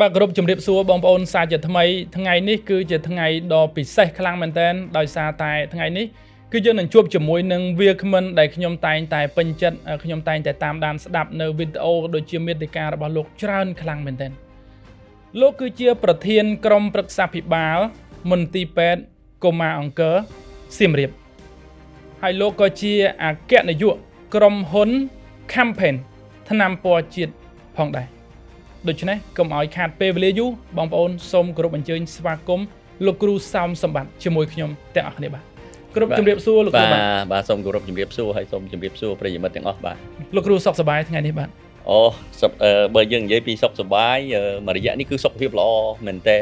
បាទគោរពជំរាបសួរបងប្អូនសាជាថ្មីថ្ងៃនេះគឺជាថ្ងៃដ៏ពិសេសខ្លាំងមែនទែនដោយសារតែថ្ងៃនេះគឺយើងនឹងជួបជាមួយនឹងវាគ្មិនដែលខ្ញុំតែងតែពេញចិត្តខ្ញុំតែងតែតាមដានស្ដាប់នៅវីដេអូដូចជាមេតិការរបស់លោកច្រើនខ្លាំងមែនទែនលោកគឺជាប្រធានក្រុមប្រឹក្សាភិបាលមន្ទីរពេទ្យកុមារអង្គរសៀមរាបហើយលោកក៏ជាអគ្គនាយកក្រុមហ៊ុន Campaign ថ្នាំពណ៌ជាតិផងដែរ ដូច្នេះកុំឲ្យខាតពេលវេលាយូរបងប្អូនសូមគោរពអញ្ជើញស្វាគមន៍លោកគ្រូសោមសម្បត្តិជាមួយខ្ញុំទាំងអស់គ្នាបាទគោរពជំរាបសួរលោកគ្រូបាទ បាទសូមគោរពជំរាបសួរហើយសូមជំរាបសួរប្រិយមិត្តទាំងអស់បាទ លោកគ្រូសុខសប្បាយថ្ងៃនេះបាទ អូសុខបើយើងនិយាយពីសុខសប្បាយមួយរយៈនេះគឺសុខភាពល្អមែនតើ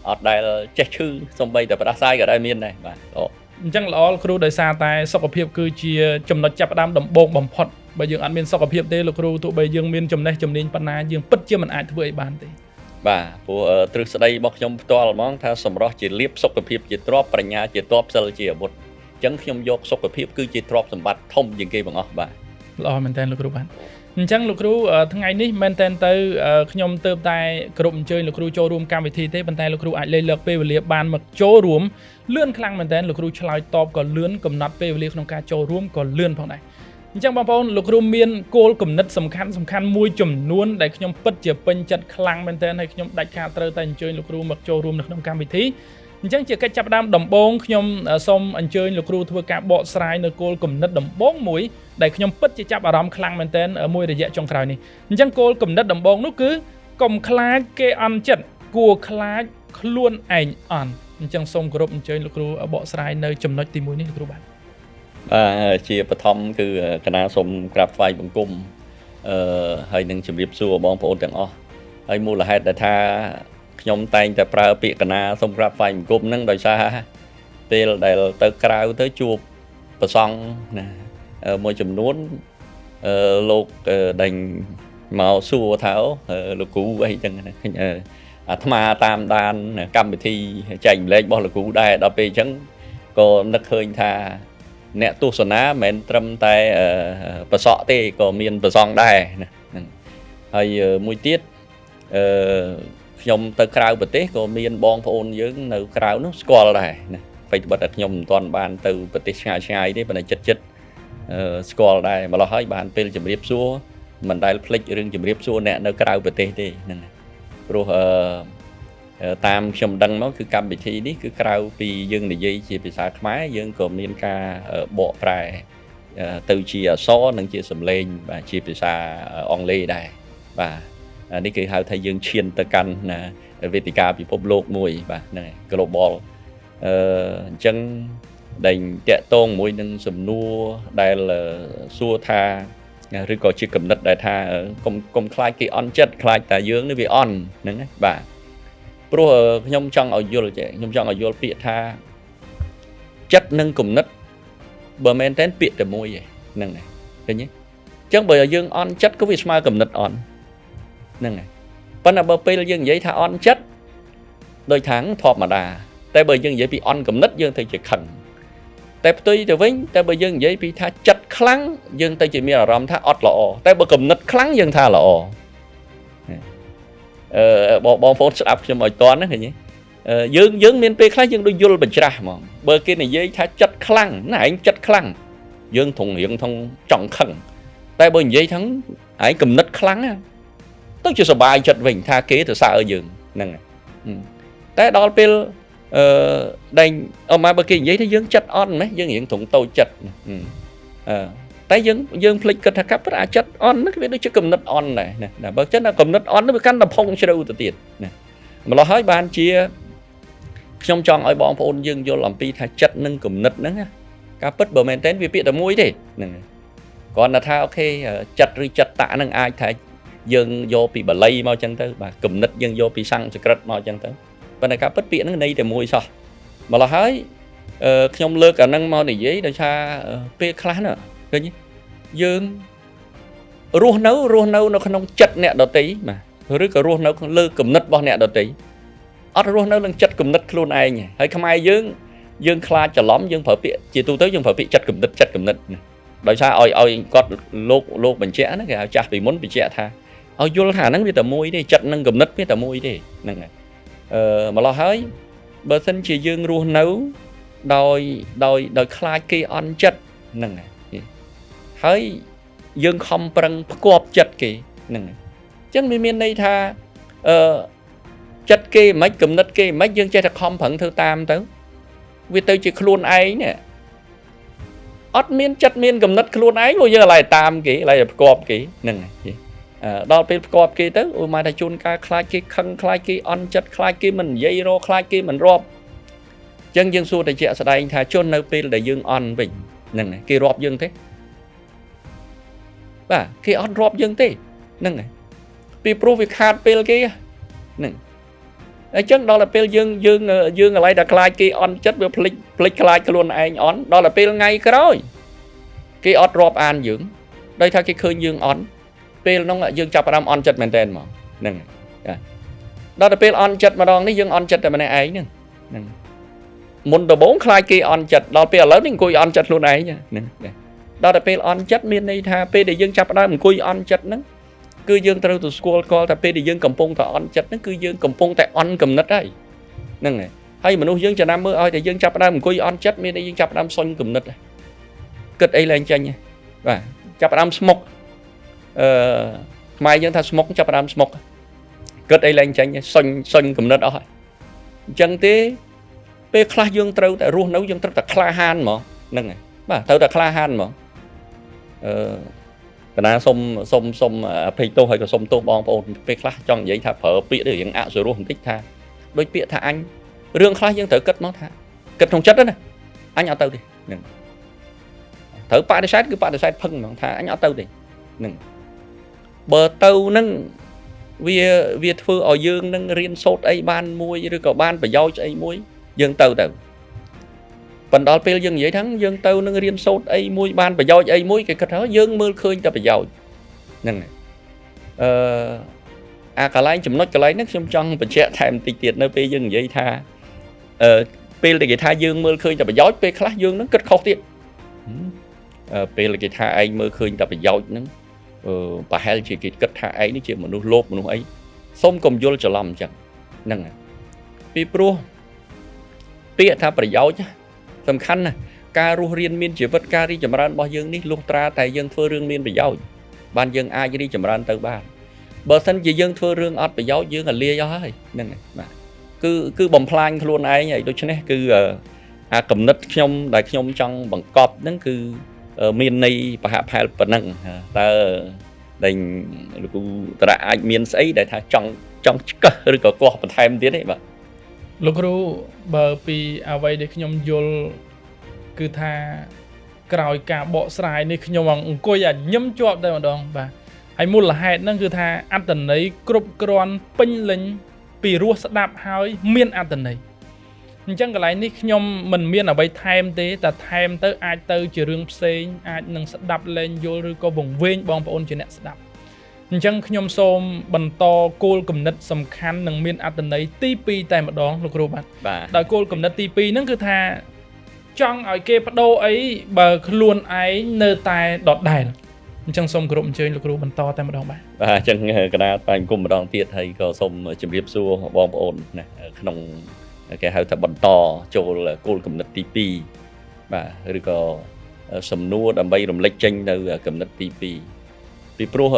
អត់ដែលចេះឈឺសំបីតែផ្ដាសាយក៏ដែរមានដែរបាទល្អ អញ្ចឹងល្អលោកគ្រូដោយសារតែសុខភាពគឺជាចំណុចចាប់ផ្ដើមដំបូងបំផុតបើយើងអត់មានសុខភាពទេលោកគ្រូទោះបីយើងមានចំណេះជំនាញប៉ុណ្ណាយើងពិតជាមិនអាចធ្វើអីបានទេ បាទព្រោះទ្រឹស្ដីរបស់ខ្ញុំផ្ទាល់ហ្មងថាសម្រស់ជាលៀបសុខភាពជាទ្រព្យប្រាជ្ញាជាទ័ពសិលជាអាវុធអញ្ចឹងខ្ញុំយកសុខភាពគឺជាទ្រព្យសម្បត្តិធំជាងគេបង្អស់បាទ ល្អមែនតើលោកគ្រូបាទអញ្ចឹងលោកគ្រូថ្ងៃនេះមែនតើទៅខ្ញុំទៅតែគ្រប់អញ្ជើញលោកគ្រូចូលរួមកម្មវិធីទេប៉ុន្តែលោកគ្រូអាចលេខលើកពេលវេលាបានមកចូលរួមលឿនខ្លាំងមែនតើលោកគ្រូឆ្លើយតបក៏លឿនកំណត់ពេលវេលាក្នុងការចូលរួមក៏លឿនផងដែរអញ្ចឹងបងប្អូនលោកគ្រូមានគោលគំនិតសំខាន់សំខាន់មួយចំនួនដែលខ្ញុំពិតជាពេញចិត្តខ្លាំងមែនទែនហើយខ្ញុំដាច់ខាតត្រូវតែអញ្ជើញលោកគ្រូមកចូលរួមនៅក្នុងកម្មវិធីអញ្ចឹងជាកិច្ចចាប់ផ្ដើមដំបូងខ្ញុំសូមអញ្ជើញលោកគ្រូធ្វើការបកស្រាយនៅគោលគំនិតដំបូងមួយដែលខ្ញុំពិតជាចាប់អារម្មណ៍ខ្លាំងមែនទែនមួយរយៈចុងក្រោយនេះអញ្ចឹងគោលគំនិតដំបូងនោះគឺកុំខ្លាចគេអន់ចិត្តគួរខ្លាចខ្លួនឯងអន់អញ្ចឹងសូមគោរពអញ្ជើញលោកគ្រូបកស្រាយនៅចំណុចទី1នេះលោកគ្រូបាទ បាទជាបឋមគឺកណាសូមក្រាបថ្វាយបង្គំអឺហើយនឹងជម្រាបសួរបងប្អូនទាំងអស់ហើយមូលហេតុដែលថាខ្ញុំតែងតែប្រើពាក្យកណាសូមក្រាបថ្វាយបង្គំហ្នឹងដោយសារពេលដែលទៅក្រៅទៅជួបប្រសង់ណាមួយចំនួនអឺលោកដេញមកសួរថាលោកគ្រូអីចឹងណាឃើញអាត្មាតាមដានកម្មវិធីចែកម្លែករបស់លោកគ្រូដែរដល់ពេលអញ្ចឹងក៏នឹកឃើញថាអ្នកទស្សនាមិនមែនត្រឹមតែប្រសក់ទេក៏មានប្រសង់ដែរណាហ្នឹងហើយមួយទៀតអឺខ្ញុំទៅក្រៅប្រទេសក៏មានបងប្អូនយើងនៅក្រៅនោះស្គាល់ដែរណាអ្វីត្បិតតែខ្ញុំមិនទាន់បានទៅប្រទេសឆ្ងាយឆ្ងាយទេប៉ុន្តែចិត្តចិត្តស្គាល់ដែរម្ល៉េះហើយបានពេលជម្រាបសួរមិនដែលភ្លេចរឿងជម្រាបសួរអ្នកនៅក្រៅប្រទេសទេហ្នឹងព្រោះអឺតាមខ្ញុំដឹងមកគឺកម្មវិធីនេះគឺក្រៅពីយើងនិយាយជាភាសាខ្មែរយើងក៏មានការបកប្រែទៅជាអក្សរនិងជាសំឡេងបាទជាភាសាអង់គ្លេសដែរបាទនេះគេហៅថាយើងឈានទៅកាន់វេទិកាពិភពលោកមួយបាទហ្នឹង global អឺអញ្ចឹងដែលតាក់ទងមួយនឹងសំណួរដែលសួរថាឬក៏ជាគំនិតដែលថាកុំខ្លាចគេអន់ចិត្តខ្លាចតែយើងនេះវាអន់ហ្នឹងណាបាទព្រោះខ្ញុំចង់ឲ្យយល់ចេះខ្ញុំចង់ឲ្យយល់ពាក្យថាចិត្តនិងគំនិតបើមែនតើពាក្យតែមួយឯងហ្នឹងហើយឃើញទេអញ្ចឹងបើយើងអន់ចិត្តក៏វាស្មើគំនិតអន់ហ្នឹងហើយប៉ុន្តែបើពេលយើងនិយាយថាអន់ចិត្តដូចថាធម្មតាតែបើយើងនិយាយពីអន់គំនិតយើងទៅជាខឹងតែផ្ទុយទៅវិញតែបើយើងនិយាយពីថាចិត្តខ្លាំងយើងទៅជាមានអារម្មណ៍ថាអត់ល្អតែបើគំនិតខ្លាំងយើងថាល្អអឺបងប្អូនស្ដាប់ខ្ញុំឲ្យតន់ណាឃើញទេយើងមានពេលខ្លះយើងដូចយល់បញ្ច្រាស់ហ្មងបើគេនិយាយថាចិត្តខ្លាំងណាឯងចិត្តខ្លាំងយើងត្រង់រៀងថងចង់ខឹងតែបើនិយាយថាឯងគំនិតខ្លាំងទៅជាសบายចិត្តវិញថាគេទៅសើយើងហ្នឹងតែដល់ពេលអឺដែងអមបើគេនិយាយថាយើងចិត្តអន់ម៉េះយើងរៀងត្រង់តូចចិត្តអឺតែយើងភ្លេចគិតថាកាប់ពិតអាចិត្តអន់ហ្នឹងវាដូចជាគំនិតអន់ដែរណាបើចឹងគំនិតអន់ហ្នឹងវាកាន់តែផុងជ្រៅទៅទៀតណាម្ល៉េះហើយបានជាខ្ញុំចង់ឲ្យបងប្អូនយើងយល់អំពីថាចិត្តនិងគំនិតហ្នឹងការពិតបើមែនតើវាពាក្យតែមួយទេហ្នឹងគ្រាន់តែថា OK ចិត្តឬចិត្តតៈហ្នឹងអាចថាយើងយកពីបាលីមកចឹងទៅបាទគំនិតយើងយកពីសំស្ក្រឹតមកចឹងទៅប៉ុន្តែការពិតពាក្យហ្នឹងន័យតែមួយសោះម្ល៉េះហើយខ្ញុំលើកអាហ្នឹងមកនិយាយដោយថាពេលខ្លះណាឃើញយើងរស់នៅរស់នៅនៅក្នុងចិត្តអ្នកដទៃបាទឬក៏រស់នៅលើគំនិតរបស់អ្នកដទៃអត់រស់នៅនឹងចិត្តគំនិតខ្លួនឯងហើយខ្មែរយើងយើងខ្លាចច្រឡំយើងប្រើពាក្យជាទូទៅយើងប្រើពាក្យចិត្តគំនិតចិត្តគំនិតដោយសារឲ្យគាត់លោកបញ្ជាក់ណាគេហៅចាស់ពីមុនបញ្ជាក់ថា ឲ្យយល់ថាហ្នឹងវាតែមួយទេចិត្តនិងគំនិតវាតែមួយទេហ្នឹងហើយអឺម្លោះហើយបើសិនជាយើងរស់នៅដោយដោយដោយខ្លាចគេអន់ចិត្តហ្នឹងហើយហើយយើងខំប្រឹងផ្គប់ចិត្តគេហ្នឹងហើយអញ្ចឹងវាមានន័យថាអឺចិត្តគេមិនគំនិតគេមិនយើងចេះតែខំប្រឹងធ្វើតាមទៅវាទៅជាខ្លួនឯងនេះអត់មានចិត្តមានគំនិតខ្លួនឯងមកយើងឡើយតាមគេឡើយផ្គប់គេហ្នឹងហើយដល់ពេលផ្គប់គេទៅអូមកថាជួនកាលខ្លាចគេខឹងខ្លាចគេអន់ចិត្តខ្លាចគេមិននិយាយរកខ្លាចគេមិនរាប់អញ្ចឹងយើងសួរតែជាក់ស្ដែងថាជននៅពេលដែលយើងអន់វិញហ្នឹងហើយគេរាប់យើងទេបាទគេអត់រាប់យើងទេហ្នឹងហើយពីព្រោះវាខាតពេលគេហ្នឹងអញ្ចឹងដល់តែពេលយើងយើងយើងកន្លែងតែខ្លាចគេអន់ចិត្តវាភ្លេចភ្លេចខ្លាចខ្លួនឯងអន់ដល់តែពេលថ្ងៃក្រោយគេអត់រាប់អានយើងដោយថាគេឃើញយើងអន់ពេលនោះយើងចាប់ផ្ដើមអន់ចិត្តមែនតើហ្មងហ្នឹងដល់តែពេលអន់ចិត្តម្ដងនេះយើងអន់ចិត្តតែម្នាក់ឯងហ្នឹងហ្នឹងមុនដំបូងខ្លាចគេអន់ចិត្តដល់ពេលឥឡូវនេះអង្គុយអន់ចិត្តខ្លួនឯងហ្នឹងដល់តែពេលអន់ចិត្តមានន័យថាពេលដែលយើងចាប់ផ្ដើមអង្គុយអន់ចិត្តហ្នឹងគឺយើងត្រូវទៅស្គាល់កលថាពេលដែលយើងកំពុងតែអន់ចិត្តហ្នឹងគឺយើងកំពុងតែអន់គំនិតហើយហ្នឹងហើយហើយមនុស្សយើងចំណាំមើលឲ្យតែយើងចាប់ផ្ដើមអង្គុយអន់ចិត្តមានន័យយើងចាប់ផ្ដើមសុញគំនិតគិតអីឡើងចេញបាទចាប់ផ្ដើមស្មុកអឺខ្មែរយើងថាស្មុកចាប់ផ្ដើមស្មុកគិតអីឡើងចេញសុញសុញគំនិតអស់ហើយអញ្ចឹងទេពេលខ្លះយើងត្រូវតែរស់នៅយើងត្រូវតែក្លាហានហ្មងហ្នឹងហើយបាទត្រូវតែក្លាហានហ្មងអឺកណាសុំសុំសុំអភ័យទោសហើយក៏សុំទោសបងប្អូនពេលខ្លះចង់និយាយថាប្រើពាក្យនេះរៀងអសុរោះបន្តិចថាដូចពាក្យថាអញរឿងខ្លះយើងត្រូវគិតមកថាគិតក្នុងចិត្តណាអញអត់ទៅទេហ្នឹងត្រូវបដិសេធគឺបដិសេធផឹងហ្មងថាអញអត់ទៅទេហ្នឹងបើទៅហ្នឹងវាធ្វើឲ្យយើងនឹងរៀនសូត្រអីបានមួយឬក៏បានប្រយោជន៍អីមួយយើងទៅទៅបណ្ដល់ពេលយើងនិយាយថាយើងទៅនឹងរៀនសូត្រអីមួយបានប្រយោជន៍អីមួយគេគិតថាយើងមើលឃើញតែប្រយោជន៍ហ្នឹងអឺអាកន្លែងចំណុចកន្លែងហ្នឹងខ្ញុំចង់បញ្ជាក់ថែមតិចទៀតនៅពេលយើងនិយាយថាអឺពេលដែលគេថាយើងមើលឃើញតែប្រយោជន៍ពេលខ្លះយើងនឹងគិតខុសទៀតពេលគេថាឯងមើលឃើញតែប្រយោជន៍ហ្នឹងអឺប្រហែលជាគេគិតថាឯងនេះជាមនុស្សលោភមនុស្សអីសូមកុំយល់ច្រឡំអញ្ចឹងហ្នឹងពីព្រោះពាក្យថាប្រយោជន៍សំខាន់ណាស់ការរស់រានមានជីវិតការរីកចម្រើនរបស់យើងនេះលុះត្រាតែយើងធ្វើរឿងមានប្រយោជន៍បានយើងអាចរីកចម្រើនទៅបានបើសិនជាយើងធ្វើរឿងអត់ប្រយោជន៍យើងអាលាយអស់ហើយហ្នឹងហើយបាទគឺបំផ្លាញខ្លួនឯងហើយដូច្នេះគឺអាគំនិតខ្ញុំដែលខ្ញុំចង់បង្កប់ហ្នឹងគឺមានន័យប្រហាក់ប្រហែលប៉ុណ្ណឹងតើដែលលោកគ្រូតរៈអាចមានស្អីដែលថាចង់ឆ្កឹះឬក៏កោះបន្ថែមទៀតទេបាទលោកគ្រូបើពីអ្វីដែលខ្ញុំយល់គឺថាក្រោយការបកស្រាយនេះខ្ញុំអង្គុយអាញឹមជាប់តែម្ដងបាទហើយមូលហេតុហ្នឹងគឺថាអត្ថន័យគ្រប់គ្រាន់ពេញលេញពីរសស្ដាប់ហើយមានអត្ថន័យអញ្ចឹងកន្លែងនេះខ្ញុំមិនមានអ្វីថែមទេតែថែមទៅអាចទៅជារឿងផ្សេងអាចនឹងស្ដាប់លែងយល់ឬក៏វង្វេងបងប្អូនជាអ្នកស្ដាប់អញ្ចឹងខ្ញុំសូមបន្តគោលគំនិតសំខាន់និងមានអត្ថន័យទី2តែម្ដងលោកគ្រូបាទដោយគោលគំនិតទី2ហ្នឹងគឺថាចង់ឲ្យគេបដូរអីបើខ្លួនឯងនៅតែដដែលអញ្ចឹងសូមគោរពអញ្ជើញលោកគ្រូបន្តតែម្ដងបាទបាទអញ្ចឹងកណាតែអង្គមម្ដងទៀតហើយក៏សូមជម្រាបសួរបងប្អូនណាក្នុងគេហៅថាបន្តចូលគោលគំនិតទី2បាទឬក៏សំណួរដើម្បីរំលេចចេញនៅគំនិតទី2ពីព្រោះ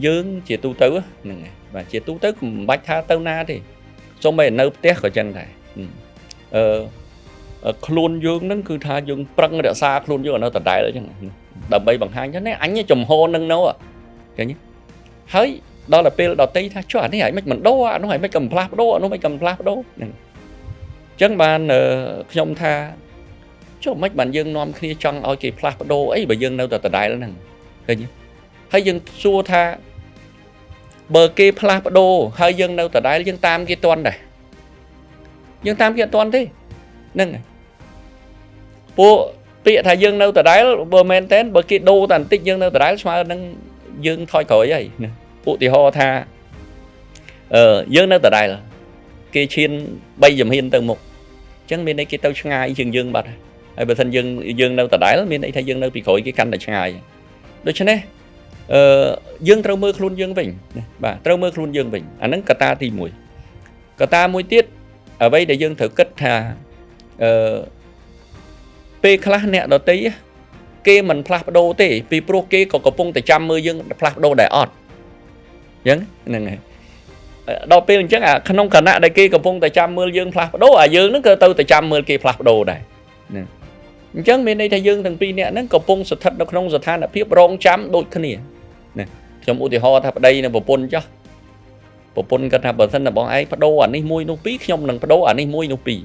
យើងជាទូទៅហ្នឹងហើយបាទជាទូទៅមិនបាច់ថាទៅណាទេសូម្បីនៅផ្ទះក៏ចឹងដែរអឺខ្លួនយើងហ្នឹងគឺថាយើងប្រឹងរក្សាខ្លួនយើងឲ្យនៅដដែលអញ្ចឹងដើម្បីបង្ហាញថានេះអញចំហនឹងនៅឃើញហើយដល់ទៅពេលដតីថាចុះអានេះឲ្យមិនដូរអានោះឲ្យមិនកំផ្លាស់ប្ដូរអានោះមិនកំផ្លាស់ប្ដូរហ្នឹងអញ្ចឹងបានខ្ញុំថាចុះមិនបានយើងនាំគ្នាចង់ឲ្យគេផ្លាស់ប្ដូរអីបើយើងនៅតែដដែលហ្នឹងឃើញហើយយើងសួរថាបើគេផ្លាស់ប្ដូរហើយយើងនៅដដែលយើងតាមគេទាន់ដែរយើងតាមគេអត់ទាន់ទេហ្នឹងហើយពួកពាក្យថាយើងនៅដដែលបើមែនតើបើគេដូរតែបន្តិចយើងនៅដដែលស្មើនឹងយើងថយក្រោយហើយណាឧទាហរណ៍ថាយើងនៅដដែលគេឈាន3ជំហានទៅមុខអញ្ចឹងមានន័យគេទៅឆ្ងាយជាងយើងបាត់ហើយបើមិនយើងនៅដដែលមានន័យថាយើងនៅពីក្រោយគេកាន់តែឆ្ងាយដូច្នេះ អឺយើងត្រូវមើលខ្លួនយើងវិញណាបាទត្រូវមើលខ្លួនយើងវិញអាហ្នឹងកត្តាទី1កត្តាមួយទៀតអ្វីដែលយើងត្រូវគិតថាអឺពេលខ្លះអ្នកដទៃគេមិនផ្លាស់ប្ដូរទេពីព្រោះគេក៏កំពុងតែចាំមើលយើងផ្លាស់ប្ដូរដែរអត់អញ្ចឹងហ្នឹងហើយដល់ពេលអញ្ចឹងអាក្នុងខណៈដែលគេកំពុងតែចាំមើលយើងផ្លាស់ប្ដូរអាយើងហ្នឹងក៏ទៅតែចាំមើលគេផ្លាស់ប្ដូរដែរណាអញ្ចឹងមានន័យថាយើងទាំងពីរនាក់ហ្នឹងកំពុងស្ថិតនៅក្នុងស្ថានភាពរងចាំដូចគ្នាណាខ្ញុំឧទាហរណ៍ថាប្តីនិងប្រពន្ធចុះប្រពន្ធគាត់ថាបើសិនតែបងឯងប្ដូរអានេះមួយនោះពីរខ្ញុំនឹងប្ដូរអានេះមួយនោះពីរ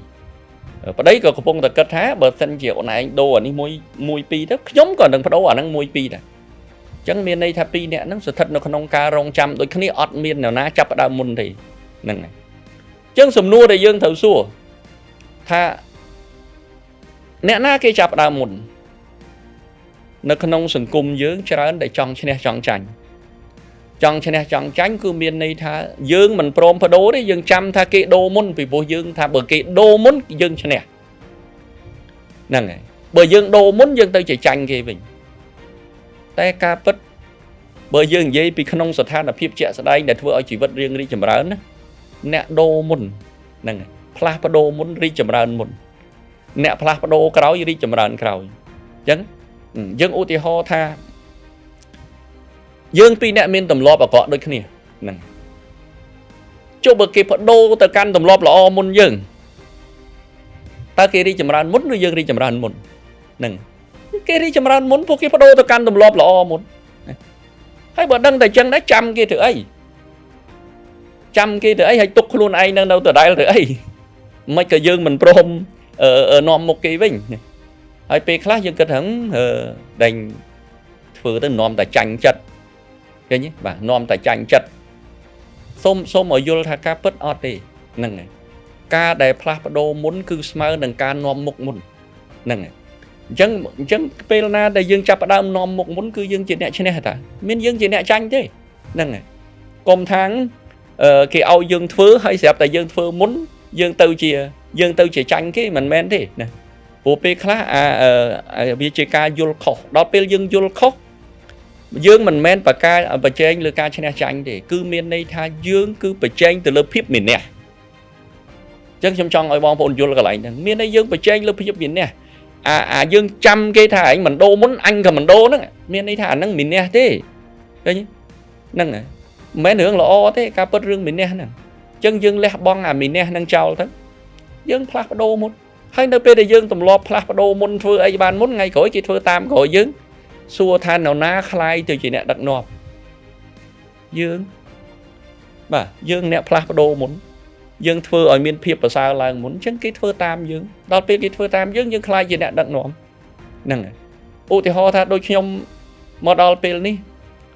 ប្តីក៏កំពុងតែគិតថាបើសិនជាអូនឯងដូរអានេះមួយមួយពីរទៅខ្ញុំក៏នឹងប្ដូរអាហ្នឹងមួយពីរដែរអញ្ចឹងមានន័យថាពីរនាក់ហ្នឹងស្ថិតនៅក្នុងការរងចាំដូចគ្នាអត់មាននរណាចាប់ផ្ដើមមុនទេហ្នឹងហើយអញ្ចឹងសំណួរដែលយើងត្រូវសួរថាអ្នកណាគេចាប់ផ្ដើមមុននៅក្នុងសង្គមយើងច្រើនតែចង់ឈ្នះចង់ចាញ់ចង់ឈ្នះចង់ចាញ់គឺមានន័យថាយើងមិនព្រមបដូរទេយើងចាំថាគេដូរមុនពីព្រោះយើងថាបើគេដូរមុនយើងឈ្នះហ្នឹងហើយបើយើងដូរមុនយើងទៅជាចាញ់គេវិញតែការពិតបើយើងនិយាយពីក្នុងស្ថានភាពជាក់ស្ដែងដែលធ្វើឲ្យជីវិតរៀងរីកចម្រើនណាអ្នកដូរមុនហ្នឹងហើយផ្លាស់ប្ដូរមុនរីកចម្រើនមុនអ្នកផ្លាស់ប្ដូរក្រោយរីកចម្រើនក្រោយអញ្ចឹងយើងឧទាហរណ៍ថាយើងពីរអ្នកមានទម្លាប់អាក្រក់ដូចគ្នាហ្នឹងចុះបើគេប្ដូរទៅកាន់ទម្លាប់ល្អមុនយើងតើគេរីកចម្រើនមុនឬយើងរីកចម្រើនមុនហ្នឹងគេរីកចម្រើនមុនពួកគេប្ដូរទៅកាន់ទម្លាប់ល្អមុនហើយបើដឹងតែអញ្ចឹងដែរចាំគេធ្វើអីចាំគេធ្វើអីហើយទុកខ្លួនឯងនៅដដែលធ្វើអីមិនក៏យើងមិនព្រមនាំមុខគេវិញហើយពេលខ្លះយើងគិតថាដេញធ្វើទៅនាំតែចាញ់ចិត្តឃើញទេបាទនាំតែចាញ់ចិត្តសូមឲ្យយល់ថាការពិតអត់ទេហ្នឹងហើយការដែលផ្លាស់ប្ដូរមុនគឺស្មើនឹងការនាំមុខមុនហ្នឹងហើយអញ្ចឹងពេលណាដែលយើងចាប់ផ្ដើមនាំមុខមុនគឺយើងជាអ្នកឈ្នះតាមានយើងជាអ្នកចាញ់ទេហ្នឹងហើយកុំថាងគេឲ្យយើងធ្វើហើយស្រាប់តែយើងធ្វើមុនយើងទៅជាចាញ់គេមិនមែនទេណាព្រោះពេលខ្លះអាវាជាការយល់ខុសដល់ពេលយើងយល់ខុសយើងមិនមែនប្រកាប្រជែងលើការឈ្នះចាញ់ទេគឺមានន័យថាយើងគឺប្រជែងទៅលើភាពមានះអញ្ចឹងខ្ញុំចង់ឲ្យបងប្អូនយល់កន្លែងហ្នឹងមានន័យយើងប្រជែងលើភាពមានះអាយើងចាំគេថាឯងមិនដូរមុនអញក៏មិនដូរហ្នឹងមានន័យថាអាហ្នឹងមានះទេឃើញហ្នឹងហើយមិនមែនរឿងល្អទេការពិតរឿងមានះហ្នឹងអញ្ចឹងយើងលះបង់អាមានះហ្នឹងចោលទៅយើងផ្លាស់ប្ដូរមុនហើយនៅពេលដែលយើងទម្លាប់ផ្លាស់ប្ដូរមុនធ្វើអីបានមុនថ្ងៃក្រោយគេធ្វើតាមក្រោយយើងសួរថានរណាខ្លាយទៅជាអ្នកដឹកនាំយើងបាទយើងអ្នកផ្លាស់ប្ដូរមុនយើងធ្វើឲ្យមានភាពប្រសើរឡើងមុនអញ្ចឹងគេធ្វើតាមយើងដល់ពេលគេធ្វើតាមយើងយើងខ្លាយជាអ្នកដឹកនាំហ្នឹងហើយឧទាហរណ៍ថាដូចខ្ញុំមកដល់ពេលនេះ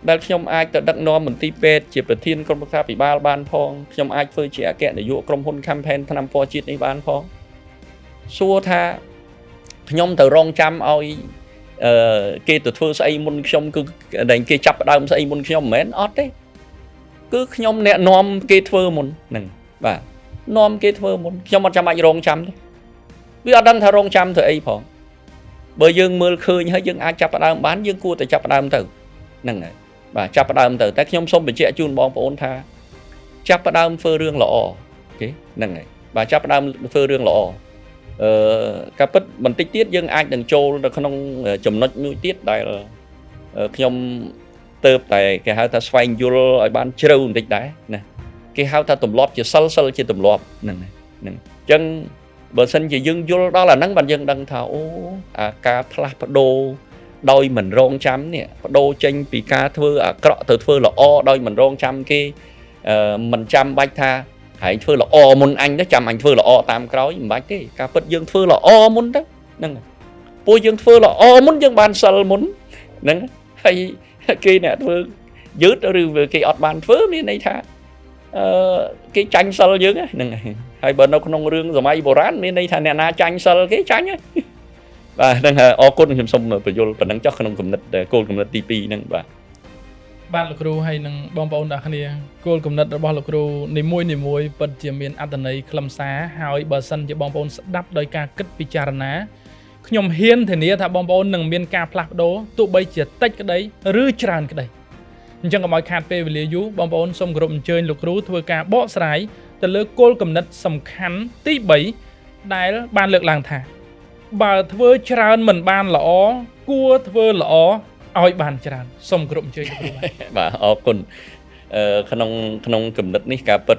ដែលខ្ញុំអាចទៅដឹកនាំមន្ទីរពេទ្យជាប្រធានក្រុមប្រឹក្សាភិបាលបានផងខ្ញុំអាចធ្វើជាអគ្គនាយកក្រុមហ៊ុន campaign ថ្នាំពណ៌ជាតិនេះបានផងសួរថាខ្ញុំទៅរងចាំឲ្យគេទៅធ្វើស្អីមុនខ្ញុំគឺដែលគេចាប់ផ្ដើមស្អីមុនខ្ញុំមិនមែនអត់ទេគឺខ្ញុំអ្នកនាំគេធ្វើមុនហ្នឹងបាទនាំគេធ្វើមុនខ្ញុំអត់ចាំបាច់រងចាំទេវាអត់ដឹងថារងចាំធ្វើអីផងបើយើងមើលឃើញហើយយើងអាចចាប់ផ្ដើមបានយើងគួរតែចាប់ផ្ដើមទៅហ្នឹងហើយបាទចាប់ផ្ដើមទៅតែខ្ញុំសូមបញ្ជាក់ជូនបងប្អូនថាចាប់ផ្ដើមធ្វើរឿងល្អអូខេហ្នឹងហើយបាទចាប់ផ្ដើមធ្វើរឿងល្អការពិតបន្តិចទៀតយើងអាចនឹងចូលទៅក្នុងចំណុចមួយទៀតដែលខ្ញុំទៅតែគេហៅថាស្វែងយល់ឲ្យបានជ្រៅបន្តិចដែរណាគេហៅថាទម្លាប់ជាសិលសិលជាទម្លាប់ហ្នឹងហ្នឹងអញ្ចឹងបើសិនជាយើងយល់ដល់អាហ្នឹងបានយើងដឹងថាអូអាការផ្លាស់ប្ដូរដោយមិនរងចាំនេះបដូរចេញពីការធ្វើអាក្រក់ទៅធ្វើល្អដោយមិនរងចាំគេមិនចាំបាច់ថាហើយធ្វើល្អមុនអញទៅចាំអញធ្វើល្អតាមក្រោយមិនបាច់ទេការពិតយើងធ្វើល្អមុនទៅហ្នឹងពួកយើងធ្វើល្អមុនយើងបានសិលមុនហ្នឹងហើយគេអ្នកធ្វើយឺតឬគេអត់បានធ្វើមានន័យថាគេចាញ់សិលយើងហ្នឹងហើយបើនៅក្នុងរឿងសម័យបុរាណមានន័យថាអ្នកណាចាញ់សិលគេចាញ់ហើយបាទហ្នឹងហើយអរគុណខ្ញុំសូមបញ្យល់ប៉ុណ្ណឹងចុះក្នុងគំនិតគោលគំនិតទី2ហ្នឹងបាទបាទលោកគ្រូហើយនឹងបងប្អូនទាំងគ្នាគោលគំនិតរបស់លោកគ្រូនីមួយៗពិតជាមានអត្ថន័យខ្លឹមសារហើយបើសិនជាបងប្អូនស្ដាប់ដោយការគិតពិចារណាខ្ញុំហ៊ានធានាថាបងប្អូននឹងមានការផ្លាស់ប្ដូរទោះបីជាតិចក្តីឬច្រើនក្តី អញ្ចឹងកុំឲ្យខាតពេលវេលាយូរបងប្អូនសូមគោរពអញ្ជើញលោកគ្រូធ្វើការបកស្រាយទៅលើគោលគំនិតសំខាន់ទី3ដែលបានលើកឡើងថា បើធ្វើច្រើនមិនបានល្អគួរធ្វើល្អឲ្យបានច្រើនសូមគោរពអញ្ជើញលោកគ្រូបាទ បាទអរគុណក្នុងក្នុងគំនិតនេះការពិត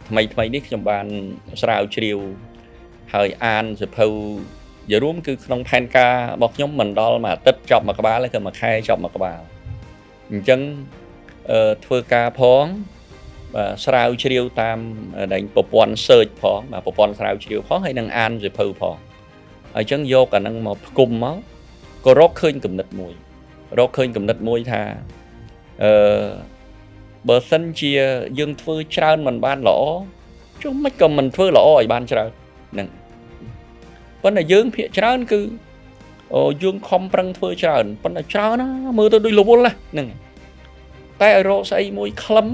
ថ្មីថ្មីនេះខ្ញុំបានស្រាវជ្រាវហើយអានសៀវភៅនិយាយរួមគឺក្នុងផែនការរបស់ខ្ញុំមិនដល់មួយអាទិត្យចប់មួយក្បាលទេគឺមួយខែចប់មួយក្បាលអញ្ចឹងធ្វើការផងបាទស្រាវជ្រាវតាមដែលប្រព័ន្ធ search ផងបាទប្រព័ន្ធស្រាវជ្រាវផងហើយនឹងអានសៀវភៅផងហើយអញ្ចឹងយកអាហ្នឹងមកផ្គុំមកក៏រកឃើញគំនិតមួយរកឃើញគំនិតមួយថាអឺបើសិនជាយើងធ្វើច្រើនមិនបានល្អចុះមិនក៏មិនធ្វើល្អឲ្យបានច្រើនហ្នឹងប៉ុន្តែយើងភាកច្រើនគឺយើងខំប្រឹងធ្វើច្រើនប៉ុន្តែច្រើនណាមើលទៅដូចរវល់ណាហ្នឹងតែឲ្យរកស្អីមួយខ្លឹម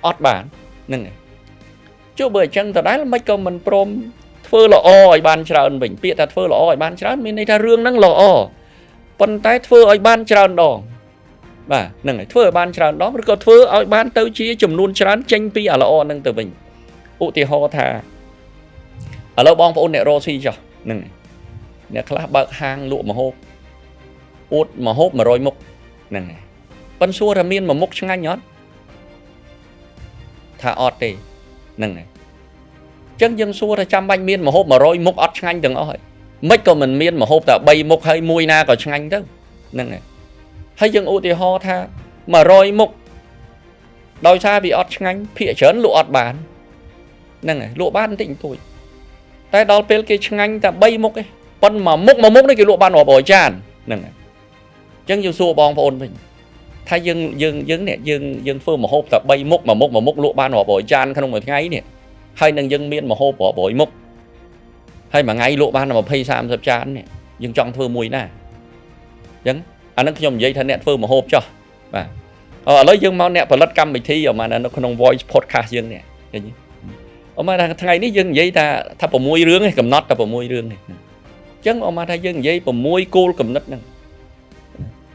អត់បានហ្នឹងចុះបើអញ្ចឹងដដែលមិនក៏មិនព្រមធ្វើល្អឲ្យបានច្រើនវិញពាក្យថាធ្វើល្អឲ្យបានច្រើនមានន័យថារឿងហ្នឹងល្អប៉ុន្តែធ្វើឲ្យបានច្រើនដងបាទហ្នឹងហើយធ្វើឲ្យបានច្រើនដងឬក៏ធ្វើឲ្យបានទៅជាចំនួនច្រើនចេញពីអាល្អហ្នឹងទៅវិញឧទាហរណ៍ថាឥឡូវបងប្អូនអ្នករកស៊ីចុះហ្នឹងអ្នកខ្លះបើកហាងលក់ម្ហូបអួតម្ហូប100មុខហ្នឹងហើយប៉ិនសួរថាមានមួយមុខឆ្ងាញ់អត់ថាអត់ទេហ្នឹងហើយអញ្ចឹងយើងសួរថាចាំបាច់មានម្ហូប100មុខអត់ឆ្ងាញ់ទាំងអស់ហើយមិនក៏មិនមានម្ហូបតែ3មុខហើយមួយណាក៏ឆ្ងាញ់ទៅហ្នឹងហើយហើយយើងឧទាហរណ៍ថា100មុខដោយសារវាអត់ឆ្ងាញ់ភាគច្រើនលក់អត់បានហ្នឹងហើយលក់បានបន្តិចបន្តួចតែដល់ពេលគេឆ្ងាញ់តែ3មុខឯងប៉ុនមួយមុខមួយមុខនេះគេលក់បានរាប់រយចានហ្នឹងហើយអញ្ចឹងយើងសួរបងប្អូនវិញថាយើងយើងយើងនេះយើងយើងធ្វើម្ហូបតែ3មុខមួយមុខមួយមុខលក់បានរាប់រយចានក្នុងមួយថ្ងៃនេះហើយនឹងយើងមានម្ហូបរាប់រយមុខហើយមួយថ្ងៃលក់បាន20 30ចាននេះយើងចង់ធ្វើមួយណាអញ្ចឹងអានឹងខ្ញុំនិយាយថាអ្នកធ្វើម្ហូបចោះបាទឥឡូវយើងមកអ្នកផលិតកម្មវិធីអមនៅក្នុង Voice Podcast យើងនេះឃើញទេអមថាថ្ងៃនេះយើងនិយាយថាថា6រឿងឯងកំណត់តែ6រឿងនេះអញ្ចឹងអមថាយើងនិយាយ6គោលកំណត់ហ្នឹង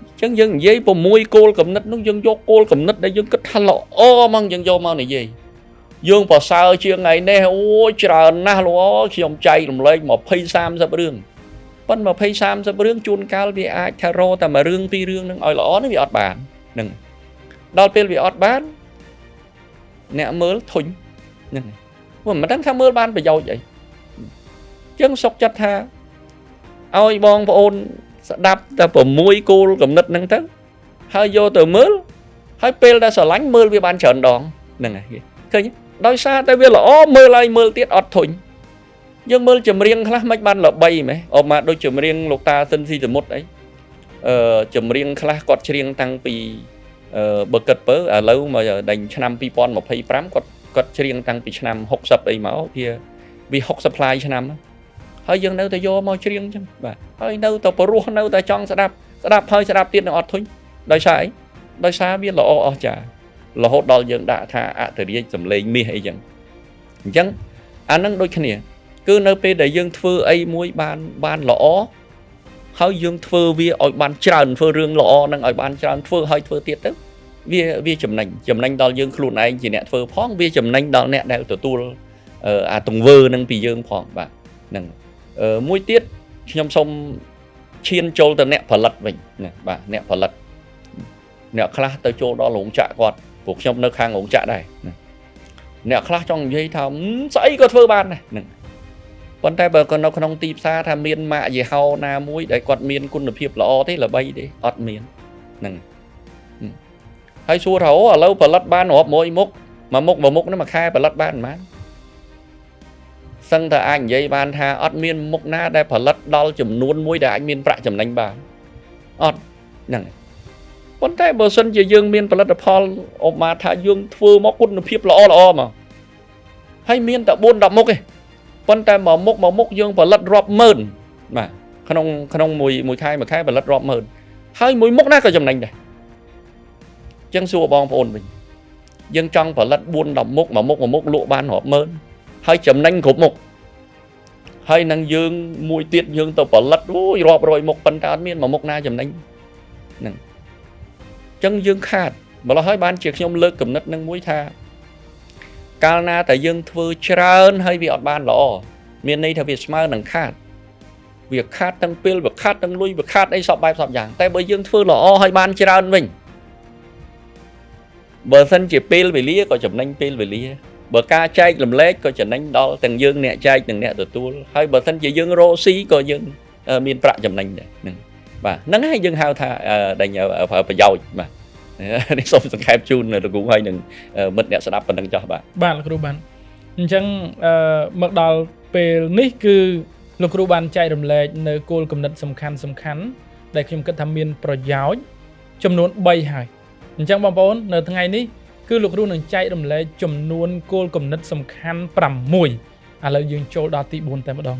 អញ្ចឹងយើងនិយាយ6គោលកំណត់នោះយើងយកគោលកំណត់ដែលយើងគិតថាល្អហ្មងយើងយកមកនិយាយយើងប្រសើរជាងថ្ងៃនេះអូច្រើនណាស់លោកអខ្ញុំចែករំលែក20 30រឿងប៉ុន្តែ20 30រឿងជួនកាលវាអាចថារកតែមួយរឿងពីររឿងហ្នឹងឲ្យល្អនេះវាអត់បានហ្នឹងដល់ពេលវាអត់បានអ្នកមើលធុញហ្នឹងមិនដឹងថាមើលបានប្រយោជន៍អីអញ្ចឹងសុកចិត្តថាឲ្យបងប្អូនស្ដាប់តែ6គោលកំណត់ហ្នឹងទៅហើយយកទៅមើលហើយពេលដែលស្រឡាញ់មើលវាបានច្រើនដងហ្នឹងហើយឃើញដោយសារតែវាល្អមើលហើយមើលទៀតអត់ធុញយើងមើលចម្រៀងខ្លះមិនបានល្បីម៉េះអមមកដូចចម្រៀងលោកតាស៊ិនស៊ីសមុទ្រអីចម្រៀងខ្លះគាត់ច្រៀងតាំងពីបើគិតពើឥឡូវមកដេញឆ្នាំ2025គាត់ច្រៀងតាំងពីឆ្នាំ60អីមកវា60ផ្លាយឆ្នាំហើយយើងនៅតែយកមកច្រៀងអញ្ចឹងបាទហើយនៅតែព្រោះនៅតែចង់ស្ដាប់ស្ដាប់ហើយស្ដាប់ទៀតនឹងអត់ធុញដោយសារអីដោយសារវាល្អអស្ចារ្យរហូតដល់យើងដាក់ថាអធិរាជសម្លេងមាសអីចឹងអញ្ចឹងអានឹងដូចគ្នាគឺនៅពេលដែលយើងធ្វើអីមួយបានល្អហើយយើងធ្វើវាឲ្យបានច្រើនធ្វើរឿងល្អនឹងឲ្យបានច្រើនធ្វើឲ្យធ្វើទៀតទៅវាចំណេញចំណេញដល់យើងខ្លួនឯងជាអ្នកធ្វើផងវាចំណេញដល់អ្នកដែលទទួលអាទង្វើនឹងពីយើងផងបាទហ្នឹងមួយទៀតខ្ញុំសូមឈានចូលទៅអ្នកផលិតវិញណាបាទអ្នកផលិតអ្នកខ្លះទៅចូលដល់រោងចក្រគាត់ព្រោះខ្ញុំនៅខាងរោងចក្រដែរអ្នកខ្លះចង់និយាយថាស្អីក៏ធ្វើបានដែរហ្នឹងប៉ុន្តែបើគាត់នៅក្នុងទីផ្សារថាមានម៉ាកយីហោណាមួយដែលគាត់មានគុណភាពល្អទេល្បីទេអត់មានហ្នឹងហើយសួរថាអូឥឡូវផលិតបានរាប់មួយមុខមួយមុខមួយមុខហ្នឹងមួយខែផលិតបានប៉ុន្មានសឹងតែអាចនិយាយបានថាអត់មានមុខណាដែលផលិតដល់ចំនួនមួយដែលអាចមានប្រាក់ចំណេញបានអត់ហ្នឹងប៉ុន្តែបើសិនជាយើងមានផលិតផលអបមកថាយើងធ្វើមកគុណភាពល្អល្អមកហើយមានតែ4 10មុខទេប៉ុន្តែមួយមុខមួយមុខយើងផលិតរាប់ម៉ឺនបាទក្នុងក្នុងមួយមួយខែមួយខែផលិតរាប់ម៉ឺនហើយមួយមុខណាក៏ចំណេញដែរអញ្ចឹងសួរបងប្អូនវិញយើងចង់ផលិត4 10មុខមួយមុខមួយមុខលក់បានរាប់ម៉ឺនហើយចំណេញគ្រប់មុខហើយនឹងយើងមួយទៀតយើងទៅផលិតអូយរាប់រយមុខប៉ុន្តែអត់មានមួយមុខណាចំណេញហ្នឹងអញ្ចឹងយើងខាត ម្ល៉េះហើយបានជាខ្ញុំលើកគំនិតនឹងមួយថាកាលណាតែយើងធ្វើច្រើនហើយវាអត់បានល្អមានន័យថាវាស្មើនឹងខាតវាខាតទាំងពេលវាខាតទាំងលុយវាខាតអីសពបែបសពយ៉ាងតែបើយើងធ្វើល្អហើយបានច្រើនវិញបើសិនជាពេលវេលាក៏ចំណេញពេលវេលាបើការចែករំលែកក៏ចំណេញដល់ទាំងយើងអ្នកចែកនិងអ្នកទទួលហើយបើសិនជាយើងរកស៊ីក៏យើងមានប្រាក់ចំណេញដែរហ្នឹងបាទហ្នឹងហើយយើងហៅថាដែលប្រយោជន៍បាទនេះសូមសង្ខេបជូនលោកគ្រូហើយនឹងមិត្តអ្នកស្ដាប់ប៉ុណ្ណឹងចុះបាទ។ បាទលោកគ្រូបាទអញ្ចឹងអឺមកដល់ពេលនេះគឺលោកគ្រូបានចែករំលែកនៅគោលគំនិតសំខាន់សំខាន់ដែលខ្ញុំគិតថាមានប្រយោជន៍ចំនួន3ហើយអញ្ចឹងបងប្អូននៅថ្ងៃនេះគឺលោកគ្រូនឹងចែករំលែកចំនួនគោលគំនិតសំខាន់6ឥឡូវយើងចូលដល់ទី4តែម្ដង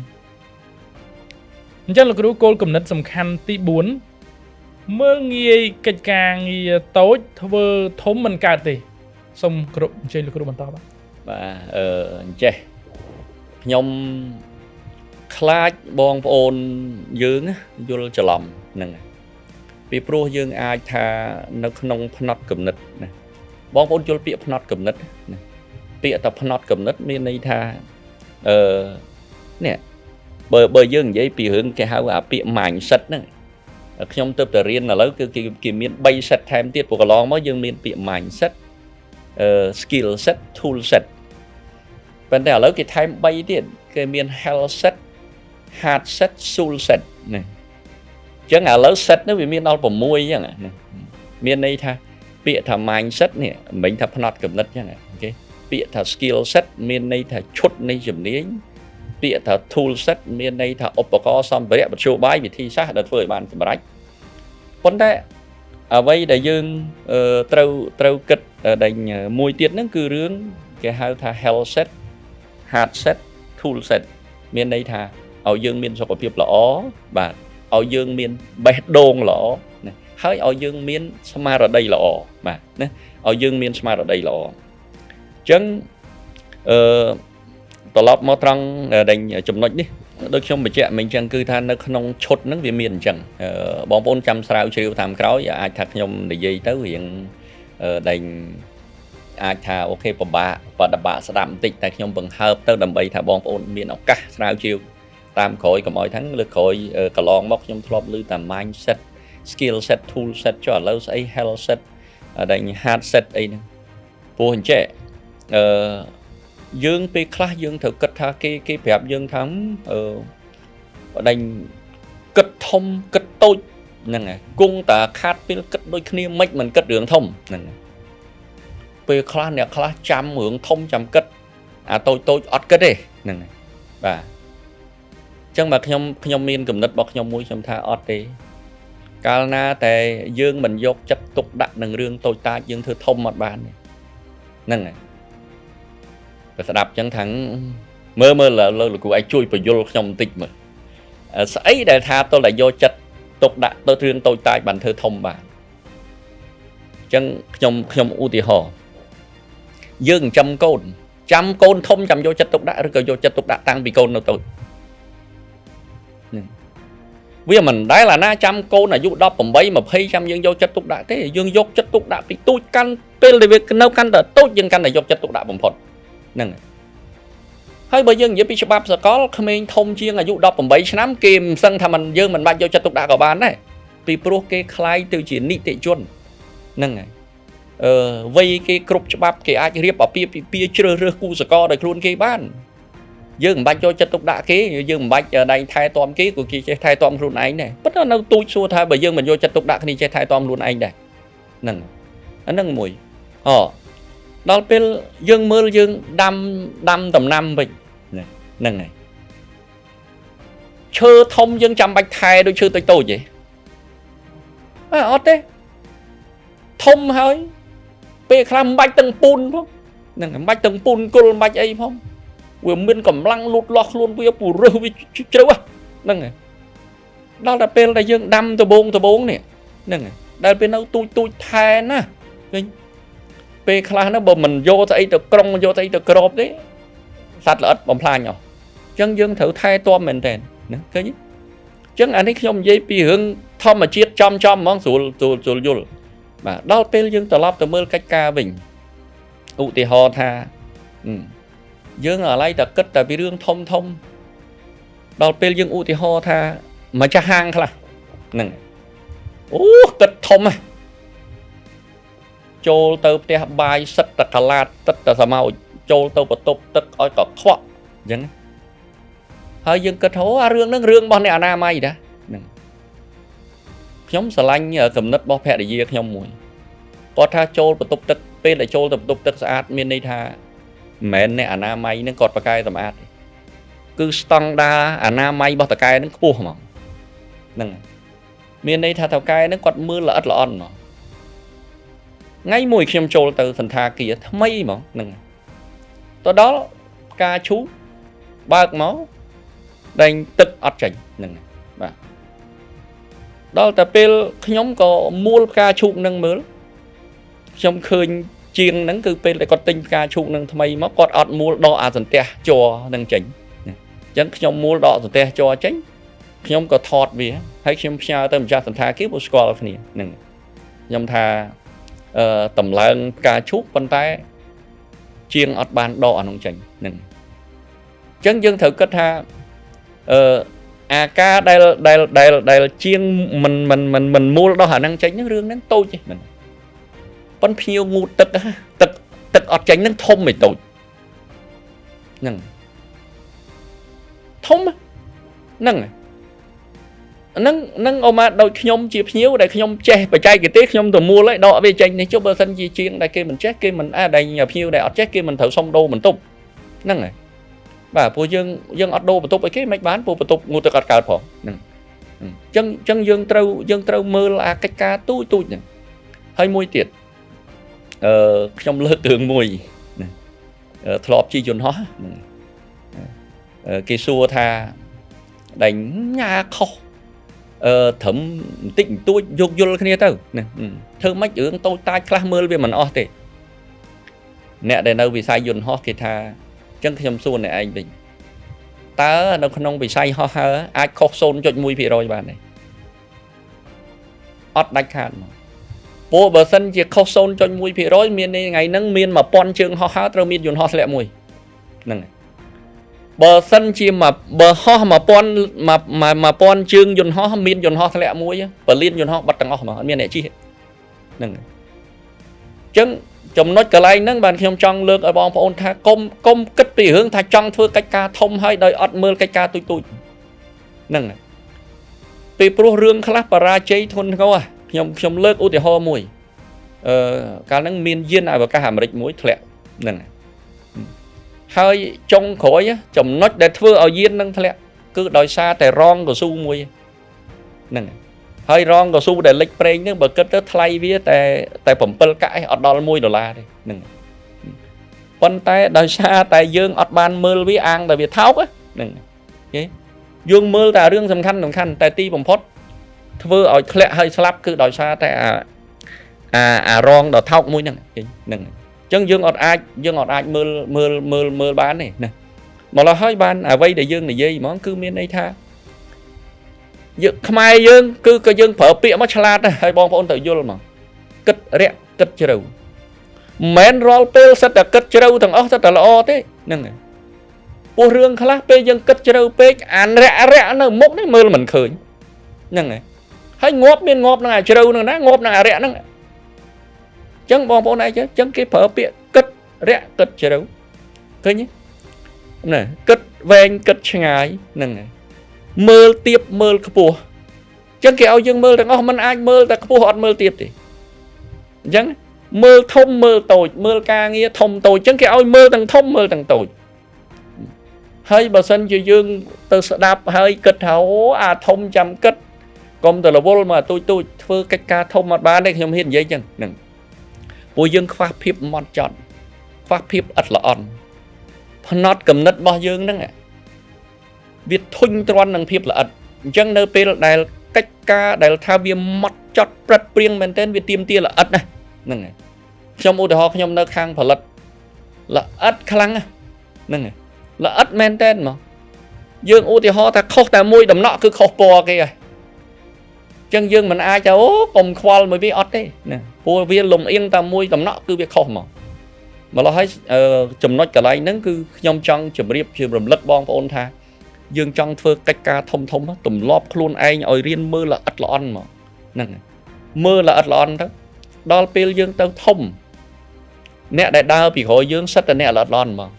អញ្ចឹងលោកគ្រូគោលគំនិតសំខាន់ទី4មើលងាយកិច្ចការងារតូចធ្វើធំមិនកើតទេសូមគ្រប់អញ្ជើញលោកគ្រូបន្តបាទ។ បាទអញ្ចេះខ្ញុំខ្លាចបងប្អូនយើងយល់ច្រឡំហ្នឹងពីព្រោះយើងអាចថានៅក្នុងផ្នត់គំនិតណាបងប្អូនយល់ពាក្យផ្នត់គំនិតណាពាក្យថាផ្នត់គំនិតមានន័យថាអឺនេះបើយើងនិយាយពីរឿងគេហៅអាពាក្យ mindset ហ្នឹងខ្ញុំទៅតែរៀនឥឡូវគឺគេមាន3 set ថែមទៀតព្រោះកន្លងមកយើងមានពាក្យ mindset skill set tool set ប៉ុន្តែឥឡូវគេថែម3ទៀតគេមាន health set heart set soul set ណាអញ្ចឹងឥឡូវ set នេះវាមានដល់6អញ្ចឹងណាមានន័យថាពាក្យថា mindset នេះមិនមែនថាផ្នត់គំនិតអញ្ចឹង OK ពាក្យថា skill set មានន័យថាឈុតនៃជំនាញពាក្យថា tool set មានន័យថាឧបករណ៍សម្ភារៈមធ្យោបាយវិធីសាស្ត្រដែលធ្វើឲ្យបានសម្រេចប៉ុន្តែអ្វីដែលយើងត្រូវគិតដែលមួយទៀតហ្នឹងគឺរឿងគេហៅថា health set heart set tool set មានន័យថាឲ្យយើងមានសុខភាពល្អបាទឲ្យយើងមានបេះដូងល្អណាហើយឲ្យយើងមានស្មារតីល្អបាទណាឲ្យយើងមានស្មារតីល្អអញ្ចឹងអឺត្រឡប់មកត្រង់ដែលចំណុចនេះដូចខ្ញុំបញ្ជាក់មិញអញ្ចឹងគឺថានៅក្នុងឈុតហ្នឹងវាមានអញ្ចឹងបងប្អូនចាំស្រាវជ្រាវតាមក្រោយអាចថាខ្ញុំនិយាយទៅរៀងដែលអាចថា OK ពិបាកបដបាក់ស្ដាប់បន្តិចតែខ្ញុំបង្ហើបទៅដើម្បីថាបងប្អូនមានឱកាសស្រាវជ្រាវតាមក្រោយកុំឲ្យថាលើក្រោយកន្លងមកខ្ញុំធ្លាប់ឮតែ mindset skill set tool set ចុះឥឡូវស្អី health set ដែល heart set អីហ្នឹងព្រោះអញ្ចេះអឺយើងពេលខ្លះយើងត្រូវគិតថាគេគេប្រាប់យើងថាអឺបដិញគិតធំគិតតូចហ្នឹងហើយគង់តាខាតពេលគិតដូចគ្នាមិនមិនគិតរឿងធំហ្នឹងពេលខ្លះអ្នកខ្លះចាំរឿងធំចាំគិតអាតូចតូចអត់គិតទេហ្នឹងហើយបាទអញ្ចឹងបើខ្ញុំមានគំនិតរបស់ខ្ញុំមួយខ្ញុំថាអត់ទេកាលណាតែយើងមិនយកចិត្តទុកដាក់នឹងរឿងតូចតាចយើងធ្វើធំអត់បានទេហ្នឹងហើយបើស្ដាប់អញ្ចឹងថាមើលមើលលើលោកគ្រូឯងជួយបញ្យលខ្ញុំបន្តិចមើលស្អីដែលថាទល់តែយកចិត្តទុកដាក់ទៅរឿងតូចតាចបានធ្វើធំបានអញ្ចឹងខ្ញុំឧទាហរណ៍យើងចិញ្ចឹមកូនចាំកូនធំចាំយកចិត្តទុកដាក់ឬក៏យកចិត្តទុកដាក់តាំងពីកូននៅតូចវាមិនដែលអាណាចាំកូនអាយុ18 20ចាំយើងយកចិត្តទុកដាក់ទេយើងយកចិត្តទុកដាក់ពីទូចកាន់ពេលដែលវានៅកាន់តែតូចយើងកាន់តែយកចិត្តទុកដាក់បំផុតហ្នឹងហើយបើយើងនិយាយពីច្បាប់សកលក្មេងធំជាងអាយុ18ឆ្នាំគេមិនសឹងថាមិនយើងមិនបាច់យកចិត្តទុកដាក់ក៏បានដែរពីព្រោះគេក្លាយទៅជានីតិជនហ្នឹងហើយអឺវ័យគេគ្រប់ច្បាប់គេអាចរៀបអាពាហ៍ពិពាហ៍ជ្រើសរើសគូសកលដោយខ្លួនគេបានយើងមិនបាច់យកចិត្តទុកដាក់គេយើងមិនបាច់ដៃថែទាំគេក៏គេចេះថែទាំខ្លួនឯងដែរប៉ុន្តែនៅទូចសួរថាបើយើងមិនយកចិត្តទុកដាក់គ្នាចេះថែទាំខ្លួនឯងដែរហ្នឹងអាហ្នឹងមួយអូដល់ពេលយើងមើលយើងដាំដាំដំណាំវិញហ្នឹងហើយឈើធំយើងចាំបាច់ថែដូចឈើតូចតូចទេអត់ទេធំហើយពេលខ្លះមិនបាច់ទាំងពូនផងហ្នឹងមិនបាច់ទាំងពូនគល់មិនបាច់អីផងវាមានកម្លាំងលូតលាស់ខ្លួនវាពរឹសវាជ្រៅហ្នឹងហើយដល់តែពេលដែលយើងដាំដបងដបងនេះហ្នឹងហើយដែលពេលនៅទូចទូចថែណាឃើញពេលខ្លះហ្នឹងបើមិនយកទៅអីទៅក្រុងយកទៅអីទៅក្របទេសត្វល្អិតបំផ្លាញអស់អញ្ចឹងយើងត្រូវថែទាំមែនតើណាឃើញអញ្ចឹងអានេះខ្ញុំនិយាយពីរឿងធម្មជាតិចំចំហ្មងស្រួលស្រួលស្រួលយល់ បាទដល់ពេលយើងត្រឡប់ទៅមើលកិច្ចការវិញឧទាហរណ៍ថាយើងអាឡ័យតែគិតតែពីរឿងធំធំដល់ពេលយើងឧទាហរណ៍ថាម្ចាស់ហាងខ្លះហ្នឹងអូគិតធំហ៎ចូលទៅផ្ទះបាយសិតតកឡាតទឹកតសមោចចូលទៅបន្ទប់ទឹកឲ្យក៏ខ្វក់អញ្ចឹងហើយយើងគិតថាអូអារឿងហ្នឹងរឿងរបស់អ្នកអនាម័យតាហ្នឹងខ្ញុំស្រឡាញ់គំនិតរបស់ភរិយាខ្ញុំមួយគាត់ថាចូលបន្ទប់ទឹកពេលដែលចូលទៅបន្ទប់ទឹកស្អាតមានន័យថាមិនមែនអ្នកអនាម័យហ្នឹងគាត់ប្រកែសម្អាតទេគឺស្តង់ដាអនាម័យរបស់តកែហ្នឹងខ្ពស់ហ្មងហ្នឹងមានន័យថាតកែហ្នឹងគាត់មើលល្អិតល្អន់ហ្មងថ្ងៃមួយខ្ញុំចូលទៅសន្តាគារថ្មីហ្មងហ្នឹងទៅដល់ផ្កាឈូកបើកមកដែងទឹកអត់ចេញហ្នឹងបាទដល់តែពេលខ្ញុំក៏មួលផ្កាឈូកនឹងមើលខ្ញុំឃើញជាងហ្នឹងគឺពេលដែលគាត់ទិញផ្កាឈូកនឹងថ្មីមកគាត់អត់មួលដកអាសន្ទះជ័រនឹងចេញអញ្ចឹងខ្ញុំមួលដកសន្ទះជ័រចេញខ្ញុំក៏ថតវាហើយខ្ញុំផ្ញើទៅម្ចាស់សន្តាគារព្រោះស្គាល់គ្នាហ្នឹងខ្ញុំថាអឺតម្លើងផ្កាឈូកប៉ុន្តែជាងអត់បានដកអានោះចេញហ្នឹងអញ្ចឹងយើងត្រូវគិតថាអឺអាការដែលដែលដែលដែលជាងមិនមិនមិនមិនមូលដោះអាហ្នឹងចេញហ្នឹងរឿងហ្នឹងតូចទេមិនប៉ុនភ្ញៀវងូតទឹកទឹកទឹកអត់ចេញហ្នឹងធំមិនតូចហ្នឹងធំហ្នឹងហ្នឹងហ្នឹងអូម៉ាដូចខ្ញុំជាភ្ញៀវដែលខ្ញុំចេះបច្ចេកទេសខ្ញុំទៅមូលឲ្យដកវាចេញនេះចុះបើសិនជាជាងដែលគេមិនចេះគេមិនអាដែលភ្ញៀវដែលអត់ចេះគេមិនត្រូវសុំដូរបន្ទប់ហ្នឹងហើយបាទព្រោះយើងយើងអត់ដូរបន្ទប់អីគេមិនបានព្រោះបន្ទប់ងូតទឹកអត់កើតផងហ្នឹងអញ្ចឹងអញ្ចឹងយើងត្រូវយើងត្រូវមើលអាកិច្ចការទូចទូចហ្នឹងហើយមួយទៀតអឺខ្ញុំលើករឿងមួយណាធ្លាប់ជិះយន្តហោះហ្នឹងគេសួរថាដែងញ៉ាខុសអឺត្រឹមបន្តិចបន្តួចយោគយល់គ្នាទៅណាធ្វើម៉េចរឿងតូចតាចខ្លះមើលវាមិនអស់ទេអ្នកដែលនៅវិស័យយន្តហោះគេថាអញ្ចឹងខ្ញុំសួរអ្នកឯងវិញតើនៅក្នុងវិស័យហោះហើរអាចខុស 0.1% បានទេអត់ដាច់ខាតមកព្រោះបើសិនជាខុស 0.1% មានថ្ងៃហ្នឹងមាន1000ជើងហោះហើរត្រូវមានយន្តហោះធ្លាក់មួយហ្នឹងបើសិនជាមកបើហោះ1000 1000ជើងយន្តហោះមានយន្តហោះធ្លាក់មួយពលានយន្តហោះបាត់ទាំងអស់មកអត់មានអ្នកជិះហ្នឹងអញ្ចឹងចំណុចកន្លែងហ្នឹងបានខ្ញុំចង់លើកឲ្យបងប្អូនថាកុំកុំគិតពីរឿងថាចង់ធ្វើកិច្ចការធំហើយដោយអត់មើលកិច្ចការទូចទូចហ្នឹងពីព្រោះរឿងខ្លះបរាជ័យធ្ងន់ធ្ងរខ្ញុំខ្ញុំលើកឧទាហរណ៍មួយអឺកាលហ្នឹងមានយានអវកាសអាមេរិកមួយធ្លាក់ហ្នឹងហើយចុងក្រោយចំណុចដែលធ្វើឲ្យយាននឹងធ្លាក់គឺដោយសារតែរងកស៊ូមួយហ្នឹងហើយរងកស៊ូដែលលិចប្រេងហ្នឹងបើគិតទៅថ្លៃវាតែតែ7កាក់ឯងអត់ដល់1ដុល្លារទេហ្នឹងប៉ុន្តែដោយសារតែយើងអត់បានមើលវាអាងតែវាថោកហ្នឹងគេយើងមើលតែរឿងសំខាន់សំខាន់តែទីបំផុតធ្វើឲ្យធ្លាក់ហើយស្លាប់គឺដោយសារតែអាអាអារងដ៏ថោកមួយហ្នឹងហ្នឹងអញ្ចឹងយើងអត់អាចយើងអត់អាចមើលមើលមើលមើលបានទេណាម្ល៉េះហើយបានអ្វីដែលយើងនិយាយហ្មងគឺមានន័យថាយើងខ្មែរយើងគឺក៏យើងប្រើពាក្យមកឆ្លាតហើយបងប្អូនត្រូវយល់ហ្មងគិតរាក់គិតជ្រៅមិនមែនរាល់ពេលសិតតែគិតជ្រៅទាំងអស់សិតតែល្អទេហ្នឹងហើយពោះរឿងខ្លះពេលយើងគិតជ្រៅពេកអានរាក់រាក់នៅមុខនេះមើលមិនឃើញហ្នឹងហើយហើយងាប់មានងាប់នឹងអាជ្រៅហ្នឹងណាងាប់នឹងអារាក់ហ្នឹងអញ្ចឹងបងប្អូនឯងចឹងចឹងគេប្រើពាក្យគិតរាក់គិតជ្រៅឃើញទេណាគិតវែងគិតឆ្ងាយហ្នឹងហើយមើលទៀបមើលខ្ពស់អញ្ចឹងគេឲ្យយើងមើលទាំងអស់มันអាចមើលតែខ្ពស់អត់មើលទៀបទេអញ្ចឹងមើលធំមើលតូចមើលការងារធំតូចអញ្ចឹងគេឲ្យមើលទាំងធំមើលទាំងតូចហើយបើសិនជាយើងទៅស្ដាប់ហើយគិតថាអូអាធំចាំគិតកុំទៅរវល់មកទូចទូចធ្វើកិច្ចការធំអត់បានទេខ្ញុំហ៊ាននិយាយចឹងហ្នឹងព្រោះយើងខ្វះភាពម៉ត់ចត់ខ្វះភាពឥតល្អន់ផ្នត់កំណត់របស់យើងហ្នឹងវាធុញទ្រាន់នឹងភាពល្អិតអញ្ចឹងនៅពេលដែលកិច្ចការដែលថាវាម៉ត់ចត់ប្រិតព្រៀងមែនទែនវាទៀមទាល្អិតណាហ្នឹងហើយខ្ញុំឧទាហរណ៍ខ្ញុំនៅខាងផលិតល្អិតខ្លាំងហ្នឹងហើយល្អិតមែនទែនហ្មងយើងឧទាហរណ៍ថាខុសតែមួយដំណក់គឺខុសពណ៌គេហើយ ចឹងយើងមិនអាចថាអូកុំខ្វល់មួយវាអត់ទេណាព្រោះវាលំអៀងតែមួយតំណក់គឺវាខុសម្លោះហើយចំណុចកន្លែងហ្នឹងគឺខ្ញុំចង់ជម្រាបជារំលឹកបងប្អូនថាយើងចង់ធ្វើកិច្ចការធំធំទម្លាប់ខ្លួនឯងឲ្យរៀនមើលល្អិតល្អន់មកហ្នឹងមើលល្អិតល្អន់ទៅដល់ពេលយើងទៅធំអ្នកដែលដើរពីក្រោយយើងសិតតែអ្នកល្អិតល្អន់ហ្មង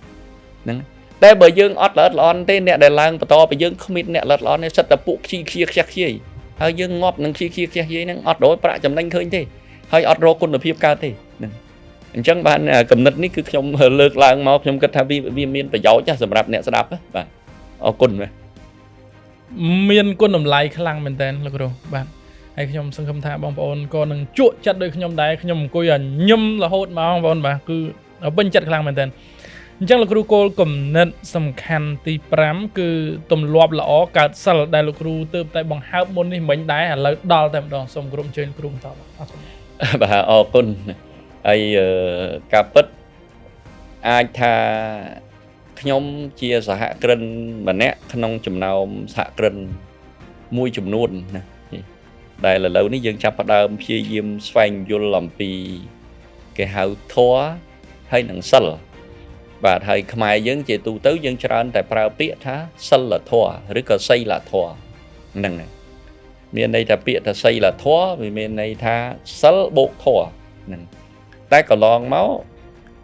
ហ្នឹងតែបើយើងអត់ល្អិតល្អន់ទេអ្នកដែលឡើងបន្តពីយើងគ្មានអ្នកល្អិតល្អន់ទេសិតតែពួកខ្ជីខ្ជាខ្ជះខ្ជាយហើយយើងងាប់នឹងខ្ជីខ្ជាខ្ជះខ្ជាយហ្នឹងអត់រកប្រាក់ចំណេញឃើញទេហើយអត់រកគុណភាពកើតទេហ្នឹងអញ្ចឹងបានគំនិតនេះគឺខ្ញុំលើកឡើងមកខ្ញុំគិតថាវាមានប្រយោជន៍សម្រាប់អ្នកស្ដាប់បាទអរគុណបាទ មានគុណតម្លៃខ្លាំងមែនតើលោកគ្រូបាទហើយខ្ញុំសង្ឃឹមថាបងប្អូនក៏នឹងជក់ចិត្តដូចខ្ញុំដែរខ្ញុំអង្គុយឲ្យញឹមរហូតមកបងប្អូនបាទគឺពេញចិត្តខ្លាំងមែនតើអញ្ចឹងលោកគ្រូគោលគំនិតសំខាន់ទី5គឺទម្លាប់ល្អកើតសិលដែលលោកគ្រូទើបតែបង្ហើបមុននេះមិញដែរឥឡូវដល់តែម្ដងសូមគោរពអញ្ជើញគ្រូបន្តអរគុណ បាទអរគុណហើយការពិតអាចថាខ្ញុំជាសហគ្រិនម្នាក់ក្នុងចំណោមសហគ្រិនមួយចំនួនណាដែលឥឡូវនេះយើងចាប់ផ្ដើមព្យាយាមស្វែងយល់អំពីគេហៅធម៌ហើយនឹងសិលបាទហើយខ្មែរយើងជាទូទៅយើងច្រើនតែប្រើពាក្យថាសិលធម៌ឬក៏សីលធម៌ហ្នឹងហើយមានន័យថាពាក្យថាសីលធម៌វាមានន័យថាសិលបូកធម៌ហ្នឹងតែកន្លងមក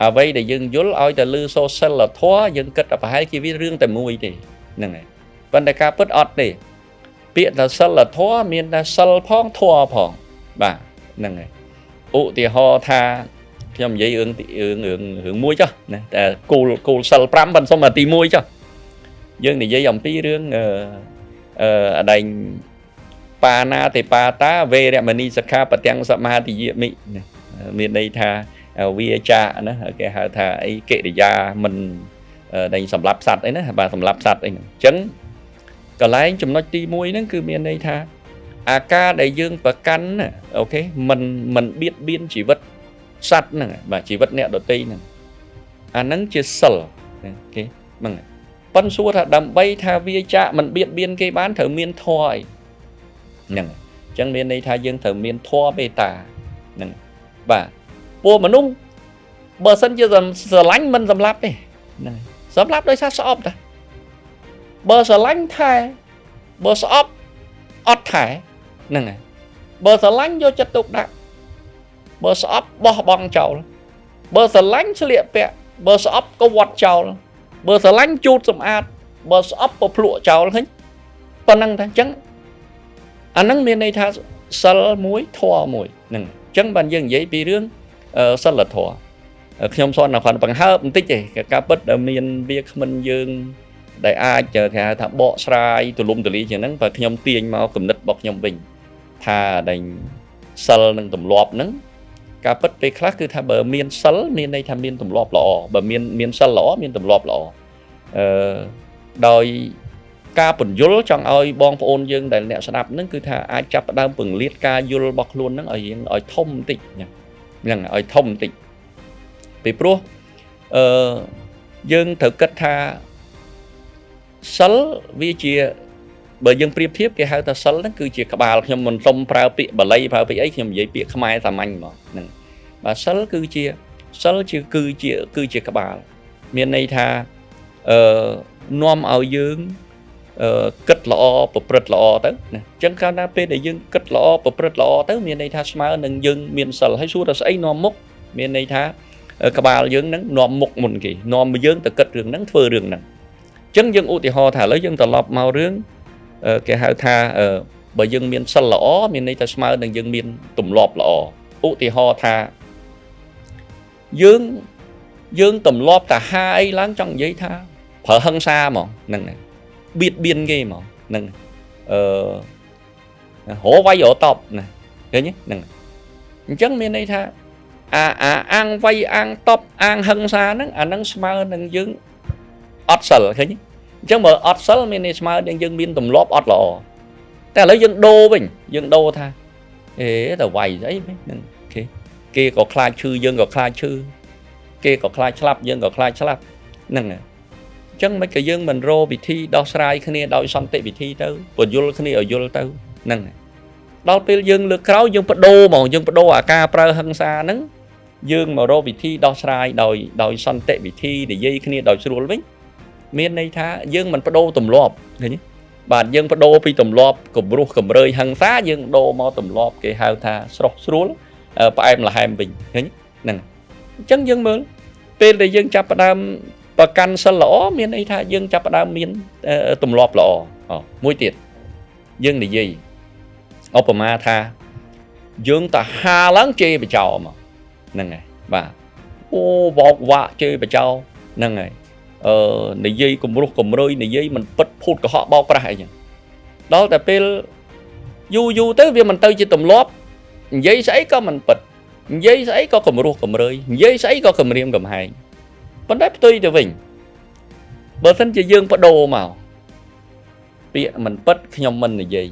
អ្វីដែលយើងយល់ឲ្យតែលឺសូសិលធម៌យើងគិតថាប្រហែលជាវារឿងតែមួយទេហ្នឹងហើយប៉ុន្តែការពិតអត់ទេពាក្យថាសិលធម៌មានតែសិលផងធម៌ផងបាទហ្នឹងហើយឧទាហរណ៍ថាខ្ញុំនិយាយរឿងរឿងរឿងរឿងមួយចុះណាតែគោលគោលសិល5ប៉ុន្តែសុំតែទី1ចុះយើងនិយាយអំពីរឿងអឺអឺអដែងបាណាតិបាតាវេរមណីសិក្ខាបទាំងសមាទិយមិណាមានន័យថាវាចាណាគេហៅថាអីកិរិយាមិនដែលសម្លាប់សត្វអីណាបាទសម្លាប់សត្វអីហ្នឹងអញ្ចឹងកន្លែងចំណុចទី1ហ្នឹងគឺមានន័យថាអាការដែលយើងប្រកាន់ណាOK មិនបៀតបៀនជីវិតសត្វហ្នឹងបាទជីវិតអ្នកដទៃហ្នឹងអាហ្នឹងជាសិលគេហ្នឹងប៉ិនសួរថាដើម្បីថាវាចាកមិនបៀតបៀនគេបានត្រូវមានធម៌អីហ្នឹងអញ្ចឹងមានន័យថាយើងត្រូវមានធម៌មេត្តាហ្នឹងបាទពួកមនុស្សបើសិនជាស្រឡាញ់មិនសម្លាប់ទេហ្នឹងសម្លាប់ដោយសារស្អប់តាបើស្រឡាញ់ថែបើស្អប់អត់ថែហ្នឹងហើយបើស្រឡាញ់យកចិត្តទុកដាក់បើស្អប់បោះបង់ចោលបើស្រឡាញ់ស្លៀកពាក់បើស្អប់ក៏វត្តចោលបើស្រឡាញ់ជូតសម្អាតបើស្អប់ក៏ភ្លក់ចោលឃើញប៉ុណ្ណឹងតាអញ្ចឹងអាហ្នឹងមានន័យថាសិលមួយធម៌មួយហ្នឹងអញ្ចឹងបានយើងនិយាយពីរឿងសិលធម៌ខ្ញុំសនតែគ្រាន់បង្ហើបបន្តិចទេការពិតដែលមានវាគ្មិនយើងដែលអាចគេហៅថាបកស្រាយទូលំទូលាយជាងហ្នឹងបើខ្ញុំទាញមកគំនិតរបស់ខ្ញុំវិញថាដែលសិលនិងទម្លាប់ហ្នឹងការពិតពេលខ្លះគឺថាបើមានសិលមានន័យថាមានទម្លាប់ល្អបើមានសិលល្អមានទម្លាប់ល្អអឺដោយការពន្យល់ចង់ឲ្យបងប្អូនយើងដែលអ្នកស្ដាប់ហ្នឹងគឺថាអាចចាប់ផ្ដើមពង្លាតការយល់របស់ខ្លួនហ្នឹងឲ្យរៀងឲ្យធំបន្តិចហ្នឹងឲ្យធំបន្តិចពីព្រោះអឺយើងត្រូវគិតថាសិលវាជាបើយើងប្រៀបធៀបគេហៅថាសិលហ្នឹងគឺជាក្បាលខ្ញុំមិនសុំប្រើពាក្យបាលីប្រើពាក្យអីខ្ញុំនិយាយពាក្យខ្មែរសាមញ្ញហ្មងហ្នឹងបាទសិលគឺជាសិលជាគឺជាគឺជាក្បាលមានន័យថាអឺនាំឲ្យយើងអឺគិតល្អប្រព្រឹត្តល្អទៅណាអញ្ចឹងកាលណាពេលដែលយើងគិតល្អប្រព្រឹត្តល្អទៅមានន័យថាស្មើនឹងយើងមានសិលហើយសួរថាស្អីនាំមុខមានន័យថាក្បាលយើងហ្នឹងនាំមុខមុនគេនាំយើងទៅគិតរឿងហ្នឹងធ្វើរឿងហ្នឹងអញ្ចឹងយើងឧទាហរណ៍ថាឥឡូវយើងត្រឡប់មករឿងគេហៅថាបើយើងមានសិលល្អមានន័យថាស្មើនឹងយើងមានទម្លាប់ល្អឧទាហរណ៍ថាយើងយើងទម្លាប់តាហាអីឡើងចង់និយាយថាប្រើហិង្សាហ្មងហ្នឹងបៀតបៀនគេហ្មងហ្នឹងអឺរវាយរតបណាឃើញទេហ្នឹងអញ្ចឹងមានន័យថាអាអាអាងវាយអាងតបអាងហិង្សាហ្នឹងអាហ្នឹងស្មើនឹងយើងអត់សិលឃើញទេអញ្ចឹងបើអត់សិលមានន័យស្មើនឹងយើងមានទម្លាប់អត់ល្អតែឥឡូវយើងដូរវិញយើងដូរថាអេតែវាយស្អីហ្នឹងគេគេក៏ខ្លាចឈឺយើងក៏ខ្លាចឈឺគេក៏ខ្លាចស្លាប់យើងក៏ខ្លាចស្លាប់ហ្នឹងអញ្ចឹងមិនក៏យើងមិនរកវិធីដោះស្រាយគ្នាដោយសន្តិវិធីទៅពន្យល់គ្នាឲ្យយល់ទៅហ្នឹង ដល់ពេលយើងលើកក្រោយយើងបដូរហ្មងយើងបដូរអាការប្រើហិង្សាហ្នឹងយើងមករកវិធីដោះស្រាយដោយសន្តិវិធីនិយាយគ្នាដោយស្រួលវិញមានន័យថាយើងមិនបដូរទម្លាប់ឃើញទេបាទយើងបដូរពីទម្លាប់គំរោះគំរើយហិង្សាយើងដូរមកទម្លាប់គេហៅថាស្រស់ស្រួលផ្អែមល្ហែមវិញឃើញហ្នឹងអញ្ចឹងយើងមើលពេលដែលយើងចាប់ផ្ដើមប្រកាន់សិលល្អមានន័យថាយើងចាប់ផ្ដើមមានទម្លាប់ល្អមួយទៀតយើងនិយាយឧបមាថាយើងទៅហាឡើងជេរបចោមកហ្នឹងហើយបាទអូបោកវាក់ជេរបចោហ្នឹងហើយនិយាយគំរោះគំរើយនិយាយមិនពិតភូតកុហកបោកប្រាស់អីចឹងដល់តែពេលយូរយូរទៅវាមិនទៅជាទម្លាប់និយាយស្អីក៏មិនពិតនិយាយស្អីក៏គំរោះគំរើយនិយាយស្អីក៏គំរាមកំហែងប៉ុន្តែផ្ទុយទៅវិញបើសិនជាយើងបដូរមកពាក្យមិនពិតខ្ញុំមិននិយាយ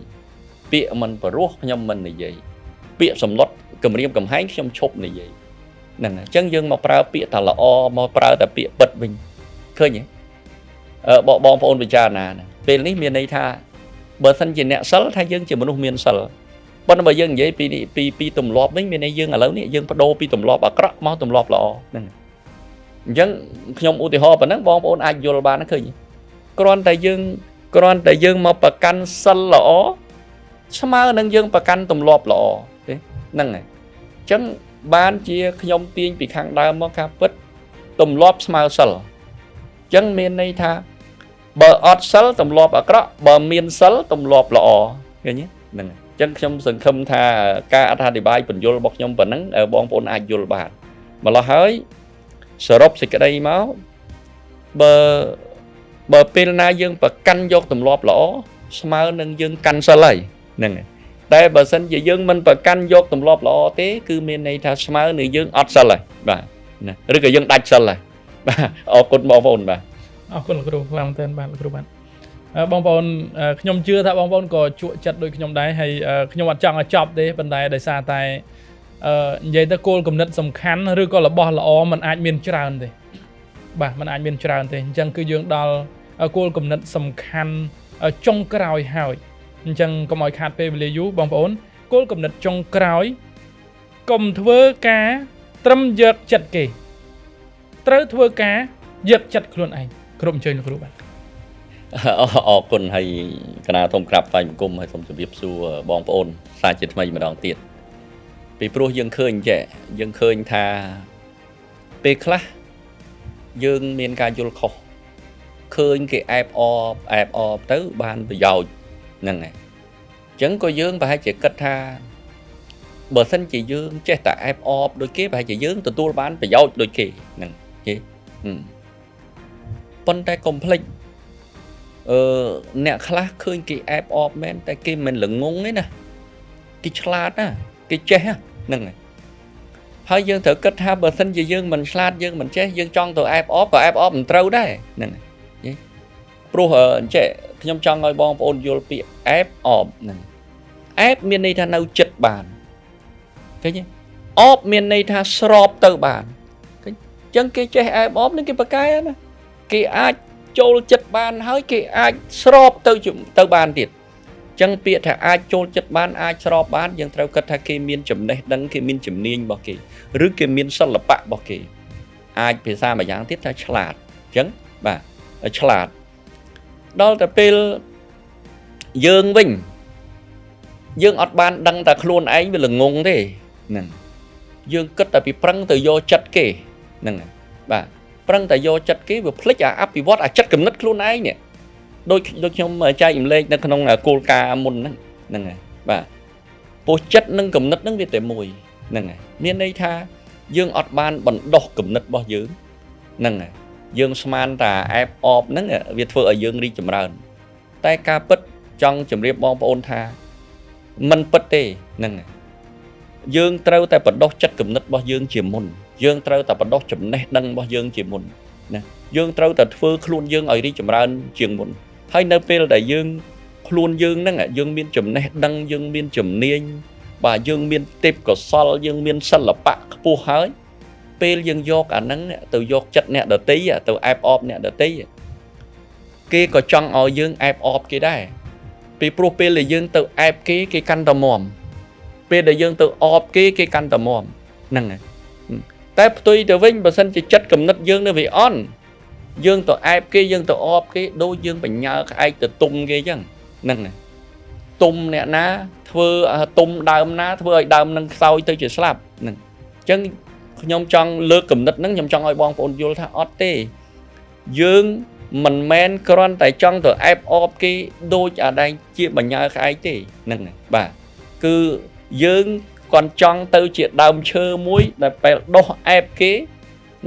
ពាក្យមិនព្រោះខ្ញុំមិននិយាយពាក្យសម្លុតគំរាមកំហែងខ្ញុំឈប់និយាយហ្នឹងអញ្ចឹងយើងមកប្រើពាក្យថាល្អមកប្រើតែពាក្យពិតវិញឃើញទេបងប្អូនពិចារណាពេលនេះមានន័យថាបើសិនជាអ្នកសិលថាយើងជាមនុស្សមានសិលប៉ុន្តែបើយើងនិយាយពីទម្លាប់វិញមានន័យយើងឥឡូវនេះយើងបដូរពីទម្លាប់អាក្រក់មកទម្លាប់ល្អហ្នឹងអញ្ចឹងខ្ញុំឧទាហរណ៍ប៉ុណ្ណឹងបងប្អូនអាចយល់បានឃើញគ្រាន់តែយើងមកប្រកាន់សិលល្អស្មើនឹងយើងប្រកាន់ទម្លាប់ល្អទេហ្នឹងហើយអញ្ចឹងបានជាខ្ញុំទាញពីខាងដើមមកការពិតទម្លាប់ស្មើសិលអញ្ចឹងមានន័យថាបើអត់សិលទម្លាប់អាក្រក់បើមានសិលទម្លាប់ល្អឃើញទេហ្នឹងហើយអញ្ចឹងខ្ញុំសង្ឃឹមថាការអត្ថាធិប្បាយពន្យល់របស់ខ្ញុំប៉ុណ្ណឹងបងប្អូនអាចយល់បានម្ល៉េះហើយសរុបសេចក្តីមកបើពេលណាយើងប្រកាន់យកទម្លាប់ល្អស្មើនឹងយើងកាន់សិលហើយហ្នឹងហើយតែបើសិនជាយើងមិនប្រកាន់យកទម្លាប់ល្អទេគឺមានន័យថាស្មើនឹងយើងអត់សិលហើយបាទណាឬក៏យើងដាច់សិលហើយបាទអរគុណបងប្អូនបាទអរគុណលោកគ្រូខ្លាំងមែនទែនបាទលោកគ្រូបាទបងប្អូនខ្ញុំជឿថាបងប្អូនក៏ជក់ចិត្តដូចខ្ញុំដែរហើយខ្ញុំអត់ចង់ឲ្យចប់ទេប៉ុន្តែដោយសារតែនិយាយទៅគោលគំនិតសំខាន់ឬក៏របស់ល្អมันអាចមានច្រើនទេបាទมันអាចមានច្រើនទេអញ្ចឹងគឺយើងដល់គោលគំនិតសំខាន់ចុងក្រោយហើយអញ្ចឹងកុំឲ្យខាតពេលវេលាយូរបងប្អូនគោលគំនិតចុងក្រោយកុំធ្វើការត្រឹមយកចិត្តគេត្រូវធ្វើការយកចិត្តខ្លួនឯងគ្រប់អញ្ជើញលោកគ្រូបាទអរគុណហើយកណាធំក្រាបថ្វាយបង្គំហើយសូមជម្រាបសួរបងប្អូនសាជាថ្មីម្ដងទៀតពីព្រោះយើងឃើញចេះយើងឃើញថាពេលខ្លះយើងមានការយល់ខុសឃើញគេអែបអបទៅបានប្រយោជន៍ហ្នឹងហើយអញ្ចឹងក៏យើងប្រហែលជាគិតថាបើសិនជាយើងចេះតែអែបអបដូចគេប្រហែលជាយើងទទួលបានប្រយោជន៍ដូចគេហ្នឹងគេប៉ុន្តែកុំភ្លេចអ្នកខ្លះឃើញគេអែបអបមែនតែគេមិនល្ងងទេណាគេឆ្លាតណាគេចេះហ្នឹងហើយហើយយើងត្រូវគិតថាបើសិនជាយើងមិនឆ្លាតយើងមិនចេះយើងចង់ទៅអែបអបក៏អែបអបមិនត្រូវដែរហ្នឹងហើយព្រោះអញ្ចេះខ្ញុំចង់ឲ្យបងប្អូនយល់ពាក្យអែបអបហ្នឹងអែបមានន័យថានៅចិត្តបានឃើញទេអបមានន័យថាស្របទៅបានឃើញអញ្ចឹងគេចេះអែបអបនឹងគេប្រកែណាគេអាចចូលចិត្តបានហើយគេអាចស្របទៅបានទៀតអញ្ចឹងពាក្យថាអាចចូលចិត្តបានអាចស្របបានយើងត្រូវគិតថាគេមានចំណេះដឹងគេមានជំនាញរបស់គេឬគេមានសិល្បៈរបស់គេអាចភាសាមួយយ៉ាងទៀតថាឆ្លាតអញ្ចឹងបាទឆ្លាតដល់តែពេលយើងវិញយើងអត់បានដឹងតែខ្លួនឯងវាល្ងងទេហ្នឹងយើងគិតតែពីប្រឹងទៅយកចិត្តគេហ្នឹងបាទប្រឹងតែយកចិត្តគេវាភ្លេចអាអភិវឌ្ឍអាចិត្តគំនិតខ្លួនឯងនេះដូចខ្ញុំចែករំលែកនៅក្នុងគោលការណ៍មុនហ្នឹងហ្នឹងហើយបាទពោះចិត្តនិងគំនិតហ្នឹងវាតែមួយហ្នឹងហើយមានន័យថាយើងអត់បានបណ្ដោះគំនិតរបស់យើងហ្នឹងហើយយើងស្មានតែអែបអបហ្នឹងវាធ្វើឲ្យយើងរីកចម្រើនតែការពិតចង់ជម្រាបបងប្អូនថាមិនពិតទេហ្នឹងហើយយើងត្រូវតែបណ្ដោះចិត្តគំនិតរបស់យើងជាមុនយើងត្រូវតែបណ្ដោះចំណេះដឹងរបស់យើងជាមុនណាយើងត្រូវតែធ្វើខ្លួនយើងឲ្យរីកចម្រើនជាងមុនហើយនៅពេលដែលយើងខ្លួនយើងហ្នឹងយើងមានចំណេះដឹងយើងមានជំនាញបាទយើងមានទេពកោសលយើងមានសិល្បៈខ្ពស់ហើយពេលយើងយកអាហ្នឹងទៅយកចិត្តអ្នកដទៃទៅអែបអបអ្នកដទៃគេក៏ចង់ឲ្យយើងអែបអបគេដែរពីព្រោះពេលដែលយើងទៅអែបគេគេកាន់តែមម ពេលដែលយើងទៅអបគេគេកាន់តែមមហ្នឹងហើយតែផ្ទុយទៅវិញបើសិនជាចិត្តគំនិតយើងនៅវាអន់យើងទៅអែបគេយើងទៅអបគេដូចយើងបញ្ញាក្អែកទៅទុំគេអញ្ចឹងហ្នឹងហើយទុំអ្នកណាធ្វើទុំដើមណាធ្វើឲ្យដើមនឹងខ្សោយទៅជាស្លាប់ហ្នឹងអញ្ចឹងខ្ញុំចង់លើកគំនិតហ្នឹងខ្ញុំចង់ឲ្យបងប្អូនយល់ថាអត់ទេយើងមិនមែនគ្រាន់តែចង់ទៅអែបអបគេដូចអាដែងជាបញ្ញាក្អែកទេហ្នឹងបាទគឺយើងគាត់ចង់ទៅជាដើមឈើមួយដែលពេលដុះអែបគេ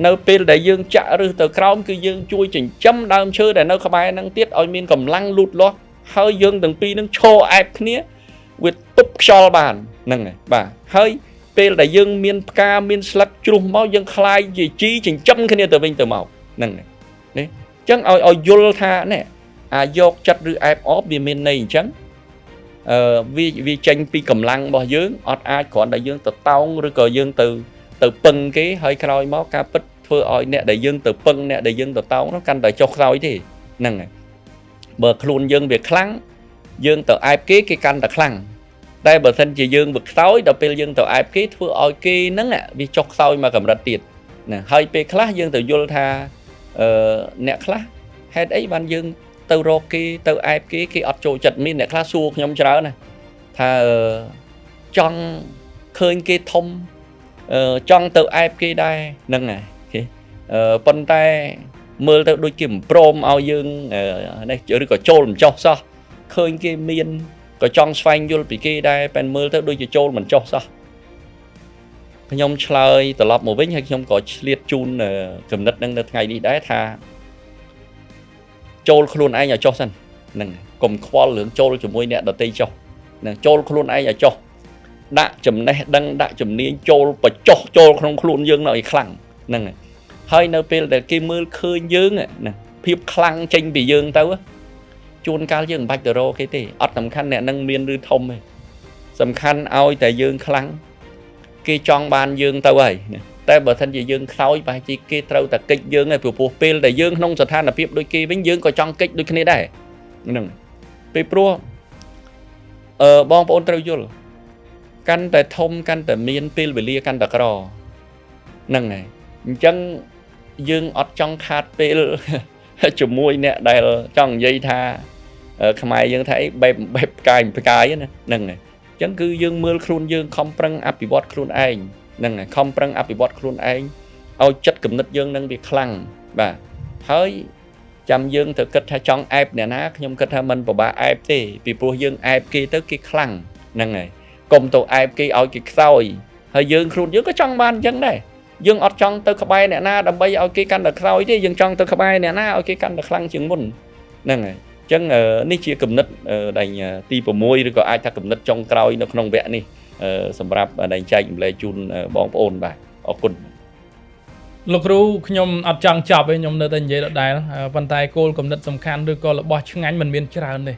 នៅពេលដែលយើងចាក់ឫសទៅក្រោមគឺយើងជួយចិញ្ចឹមដើមឈើដែលនៅក្បែរហ្នឹងទៀតឲ្យមានកម្លាំងលូតលាស់ហើយយើងទាំងពីរហ្នឹងឈរអែបគ្នាវាទប់ខ្យល់បានហ្នឹងហើយបាទហើយពេលដែលយើងមានផ្កាមានស្លឹកជ្រុះមកយើងคล้ายជាជីចិញ្ចឹមគ្នាទៅវិញទៅមកហ្នឹងនេះអញ្ចឹងឲ្យយល់ថានេះអាយកចិត្តឬអែបអបវាមានន័យអញ្ចឹងវាចេញពីកម្លាំងរបស់យើងអត់អាចគ្រាន់តែយើងទៅតោងឬក៏យើងទៅពឹងគេហើយក្រោយមកការពិតធ្វើឲ្យអ្នកដែលយើងទៅពឹងអ្នកដែលយើងទៅតោងនោះកាន់តែចុះខ្សោយទេហ្នឹងហើយបើខ្លួនយើងវាខ្លាំងយើងទៅអែបគេគេកាន់តែខ្លាំងតែបើសិនជាយើងវាខ្សោយដល់ពេលយើងទៅអែបគេធ្វើឲ្យគេហ្នឹងវាចុះខ្សោយមកកម្រិតទៀតណាហើយពេលខ្លះយើងទៅយល់ថាអ្នកខ្លះហេតុអីបានយើងទៅរកគេទៅអែបគេគេអត់ចូលចិត្តមានអ្នកខ្លះសួរខ្ញុំច្រើនណាថាចង់ឃើញគេធំចង់ទៅអែបគេដែរហ្នឹងហើយគេប៉ុន្តែមើលទៅដូចគេមិនព្រមឲ្យយើងនេះឬក៏ចូលមិនចោះសោះឃើញគេមានក៏ចង់ស្វែងយល់ពីគេដែរតែមើលទៅដូចជាចូលមិនចោះសោះខ្ញុំឆ្លើយត្រឡប់មកវិញហើយខ្ញុំក៏ឆ្លៀតជូនគំនិតនឹងនៅថ្ងៃនេះដែរថាចូលខ្លួនឯងឲ្យចុះសិនហ្នឹងកុំខ្វល់រឿងចូលជាមួយអ្នកដទៃចុះហ្នឹងចូលខ្លួនឯងឲ្យចុះដាក់ចំណេះដឹងដាក់ជំនាញចូលបញ្ចុះចូលក្នុងខ្លួនយើងនៅឲ្យខ្លាំងហ្នឹងហើយនៅពេលដែលគេមើលឃើញយើងណាភាពខ្លាំងចេញពីយើងទៅជួនកាលយើងមិនបាច់ទៅរកគេទេអត់សំខាន់អ្នកនឹងមានឬធំទេសំខាន់ឲ្យតែយើងខ្លាំងគេចង់បានយើងទៅហើយតែបើសិនជាយើងខ្សោយប្រហែលជាគេត្រូវតែកិច្ចយើងហើយព្រោះពេលដែលយើងក្នុងស្ថានភាពដូចគេវិញយើងក៏ចង់កិច្ចដូចគ្នាដែរហ្នឹងពេលព្រោះបងប្អូនត្រូវយល់កាន់តែធំកាន់តែមានពេលវេលាកាន់តែក្រហ្នឹងហើយអញ្ចឹងយើងអត់ចង់ខាតពេលជាមួយអ្នកដែលចង់និយាយថាខ្មែរយើងថាអីបែបផ្កាយផ្កាយណាហ្នឹងហើយអញ្ចឹងគឺយើងមើលខ្លួនយើងខំប្រឹងអភិវឌ្ឍខ្លួនឯងហ្នឹងហើយខំប្រឹងអភិវឌ្ឍខ្លួនឯងឲ្យចិត្តគំនិតយើងនឹងវាខ្លាំងបាទហើយចាំយើងទៅគិតថាចង់អែបអ្នកណាខ្ញុំគិតថាมันពិបាកអែបទេពីព្រោះយើងអែបគេទៅគេខ្លាំងហ្នឹងហើយកុំទៅអែបគេឲ្យគេខ្សោយហើយយើងខ្លួនយើងក៏ចង់បានអញ្ចឹងដែរយើងអត់ចង់ទៅក្បែរអ្នកណាដើម្បីឲ្យគេកាន់តែខ្សោយទេយើងចង់ទៅក្បែរអ្នកណាឲ្យគេកាន់តែខ្លាំងជាងមុនហ្នឹងហើយអញ្ចឹងនេះជាគំនិតដែលទី6ឬក៏អាចថាគំនិតចុងក្រោយនៅក្នុងវគ្គនេះសម្រាប់ដែលចែករំលែកជូនបងប្អូនបាទអរគុណលោកគ្រូខ្ញុំអត់ចង់ចប់ទេខ្ញុំនៅតែនិយាយដដែលប៉ុន្តែគោលគំនិតសំខាន់ឬក៏របស់ឆ្ងាញ់មិនមានច្រើនទេ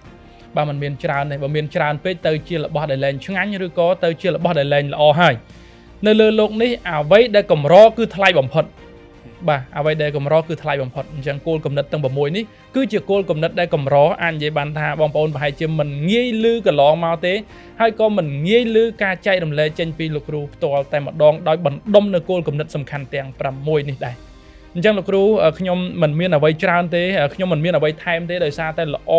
បាទមិនមានច្រើនទេបើមានច្រើនពេកទៅជារបស់ដែលលែងឆ្ងាញ់ឬក៏ទៅជារបស់ដែលលែងល្អហើយនៅលើโลกនេះអ្វីដែលកម្រគឺថ្លៃបំផុតបាទអ្វីដែលកម្រគឺថ្លៃបំផុតអញ្ចឹងគោលគំនិតទាំង6នេះគឺជាគោលគំនិតដែលកម្រអាចនិយាយបានថាបងប្អូនប្រហែលជាមិនងាយឮកន្លងមកទេហើយក៏មិនងាយឮការចែករំលែកចេញពីលោកគ្រូផ្ទាល់តែម្ដងដោយបណ្ដុំនៅគោលគំនិតសំខាន់ទាំង6នេះដែរអញ្ចឹងលោកគ្រូខ្ញុំមិនមានអ្វីច្រើនទេខ្ញុំមិនមានអ្វីថែមទេដោយសារតែល្អ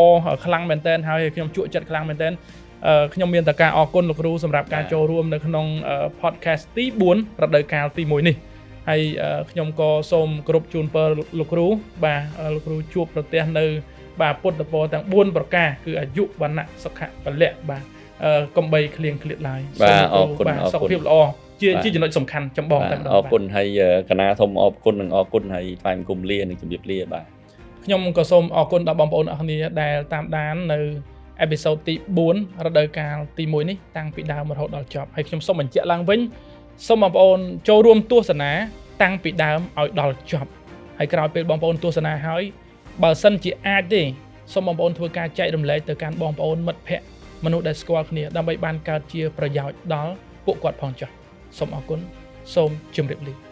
ខ្លាំងមែនទែនហើយខ្ញុំជក់ចិត្តខ្លាំងមែនទែនខ្ញុំមានតែការអរគុណលោកគ្រូសម្រាប់ការចូលរួមនៅក្នុង podcast ទី4រដូវកាលទី1នេះហើយខ្ញុំក៏សូមគោរពជូនពរលោកគ្រូបាទលោកគ្រូជួបប្រទះនៅបាទពុទ្ធពរទាំង4ប្រការគឺអាយុវណ្ណៈសុខៈពលៈបាទកុំបីឃ្លៀងឃ្លាតឡើយបាទអរគុណបាទសុខភាពល្អជាចំណុចសំខាន់ចម្បងតែម្ដងអរគុណហើយកណាសូមអរគុណនិងអរគុណហើយថ្វាយបង្គំលានិងជម្រាបលាបាទខ្ញុំក៏សូមអរគុណដល់បងប្អូនអរគ្នាដែលតាមដាននៅអេពីសូតទី4រដូវកាលទី1នេះតាំងពីដើមរហូតដល់ចប់ហើយខ្ញុំសូមបញ្ជាក់ឡើងវិញសូមបងប្អូនចូលរួមទស្សនាតាំងពីដើមឲ្យដល់ចប់ហើយក្រោយពេលបងប្អូនទស្សនាហើយបើសិនជាអាចទេសូមបងប្អូនធ្វើការចែករំលែកទៅកាន់បងប្អូនមិត្តភ័ក្តិមនុស្សដែលស្គាល់គ្នាដើម្បីបានកើតជាប្រយោជន៍ដល់ពួកគាត់ផងចុះសូមអរគុណសូមជម្រាបលា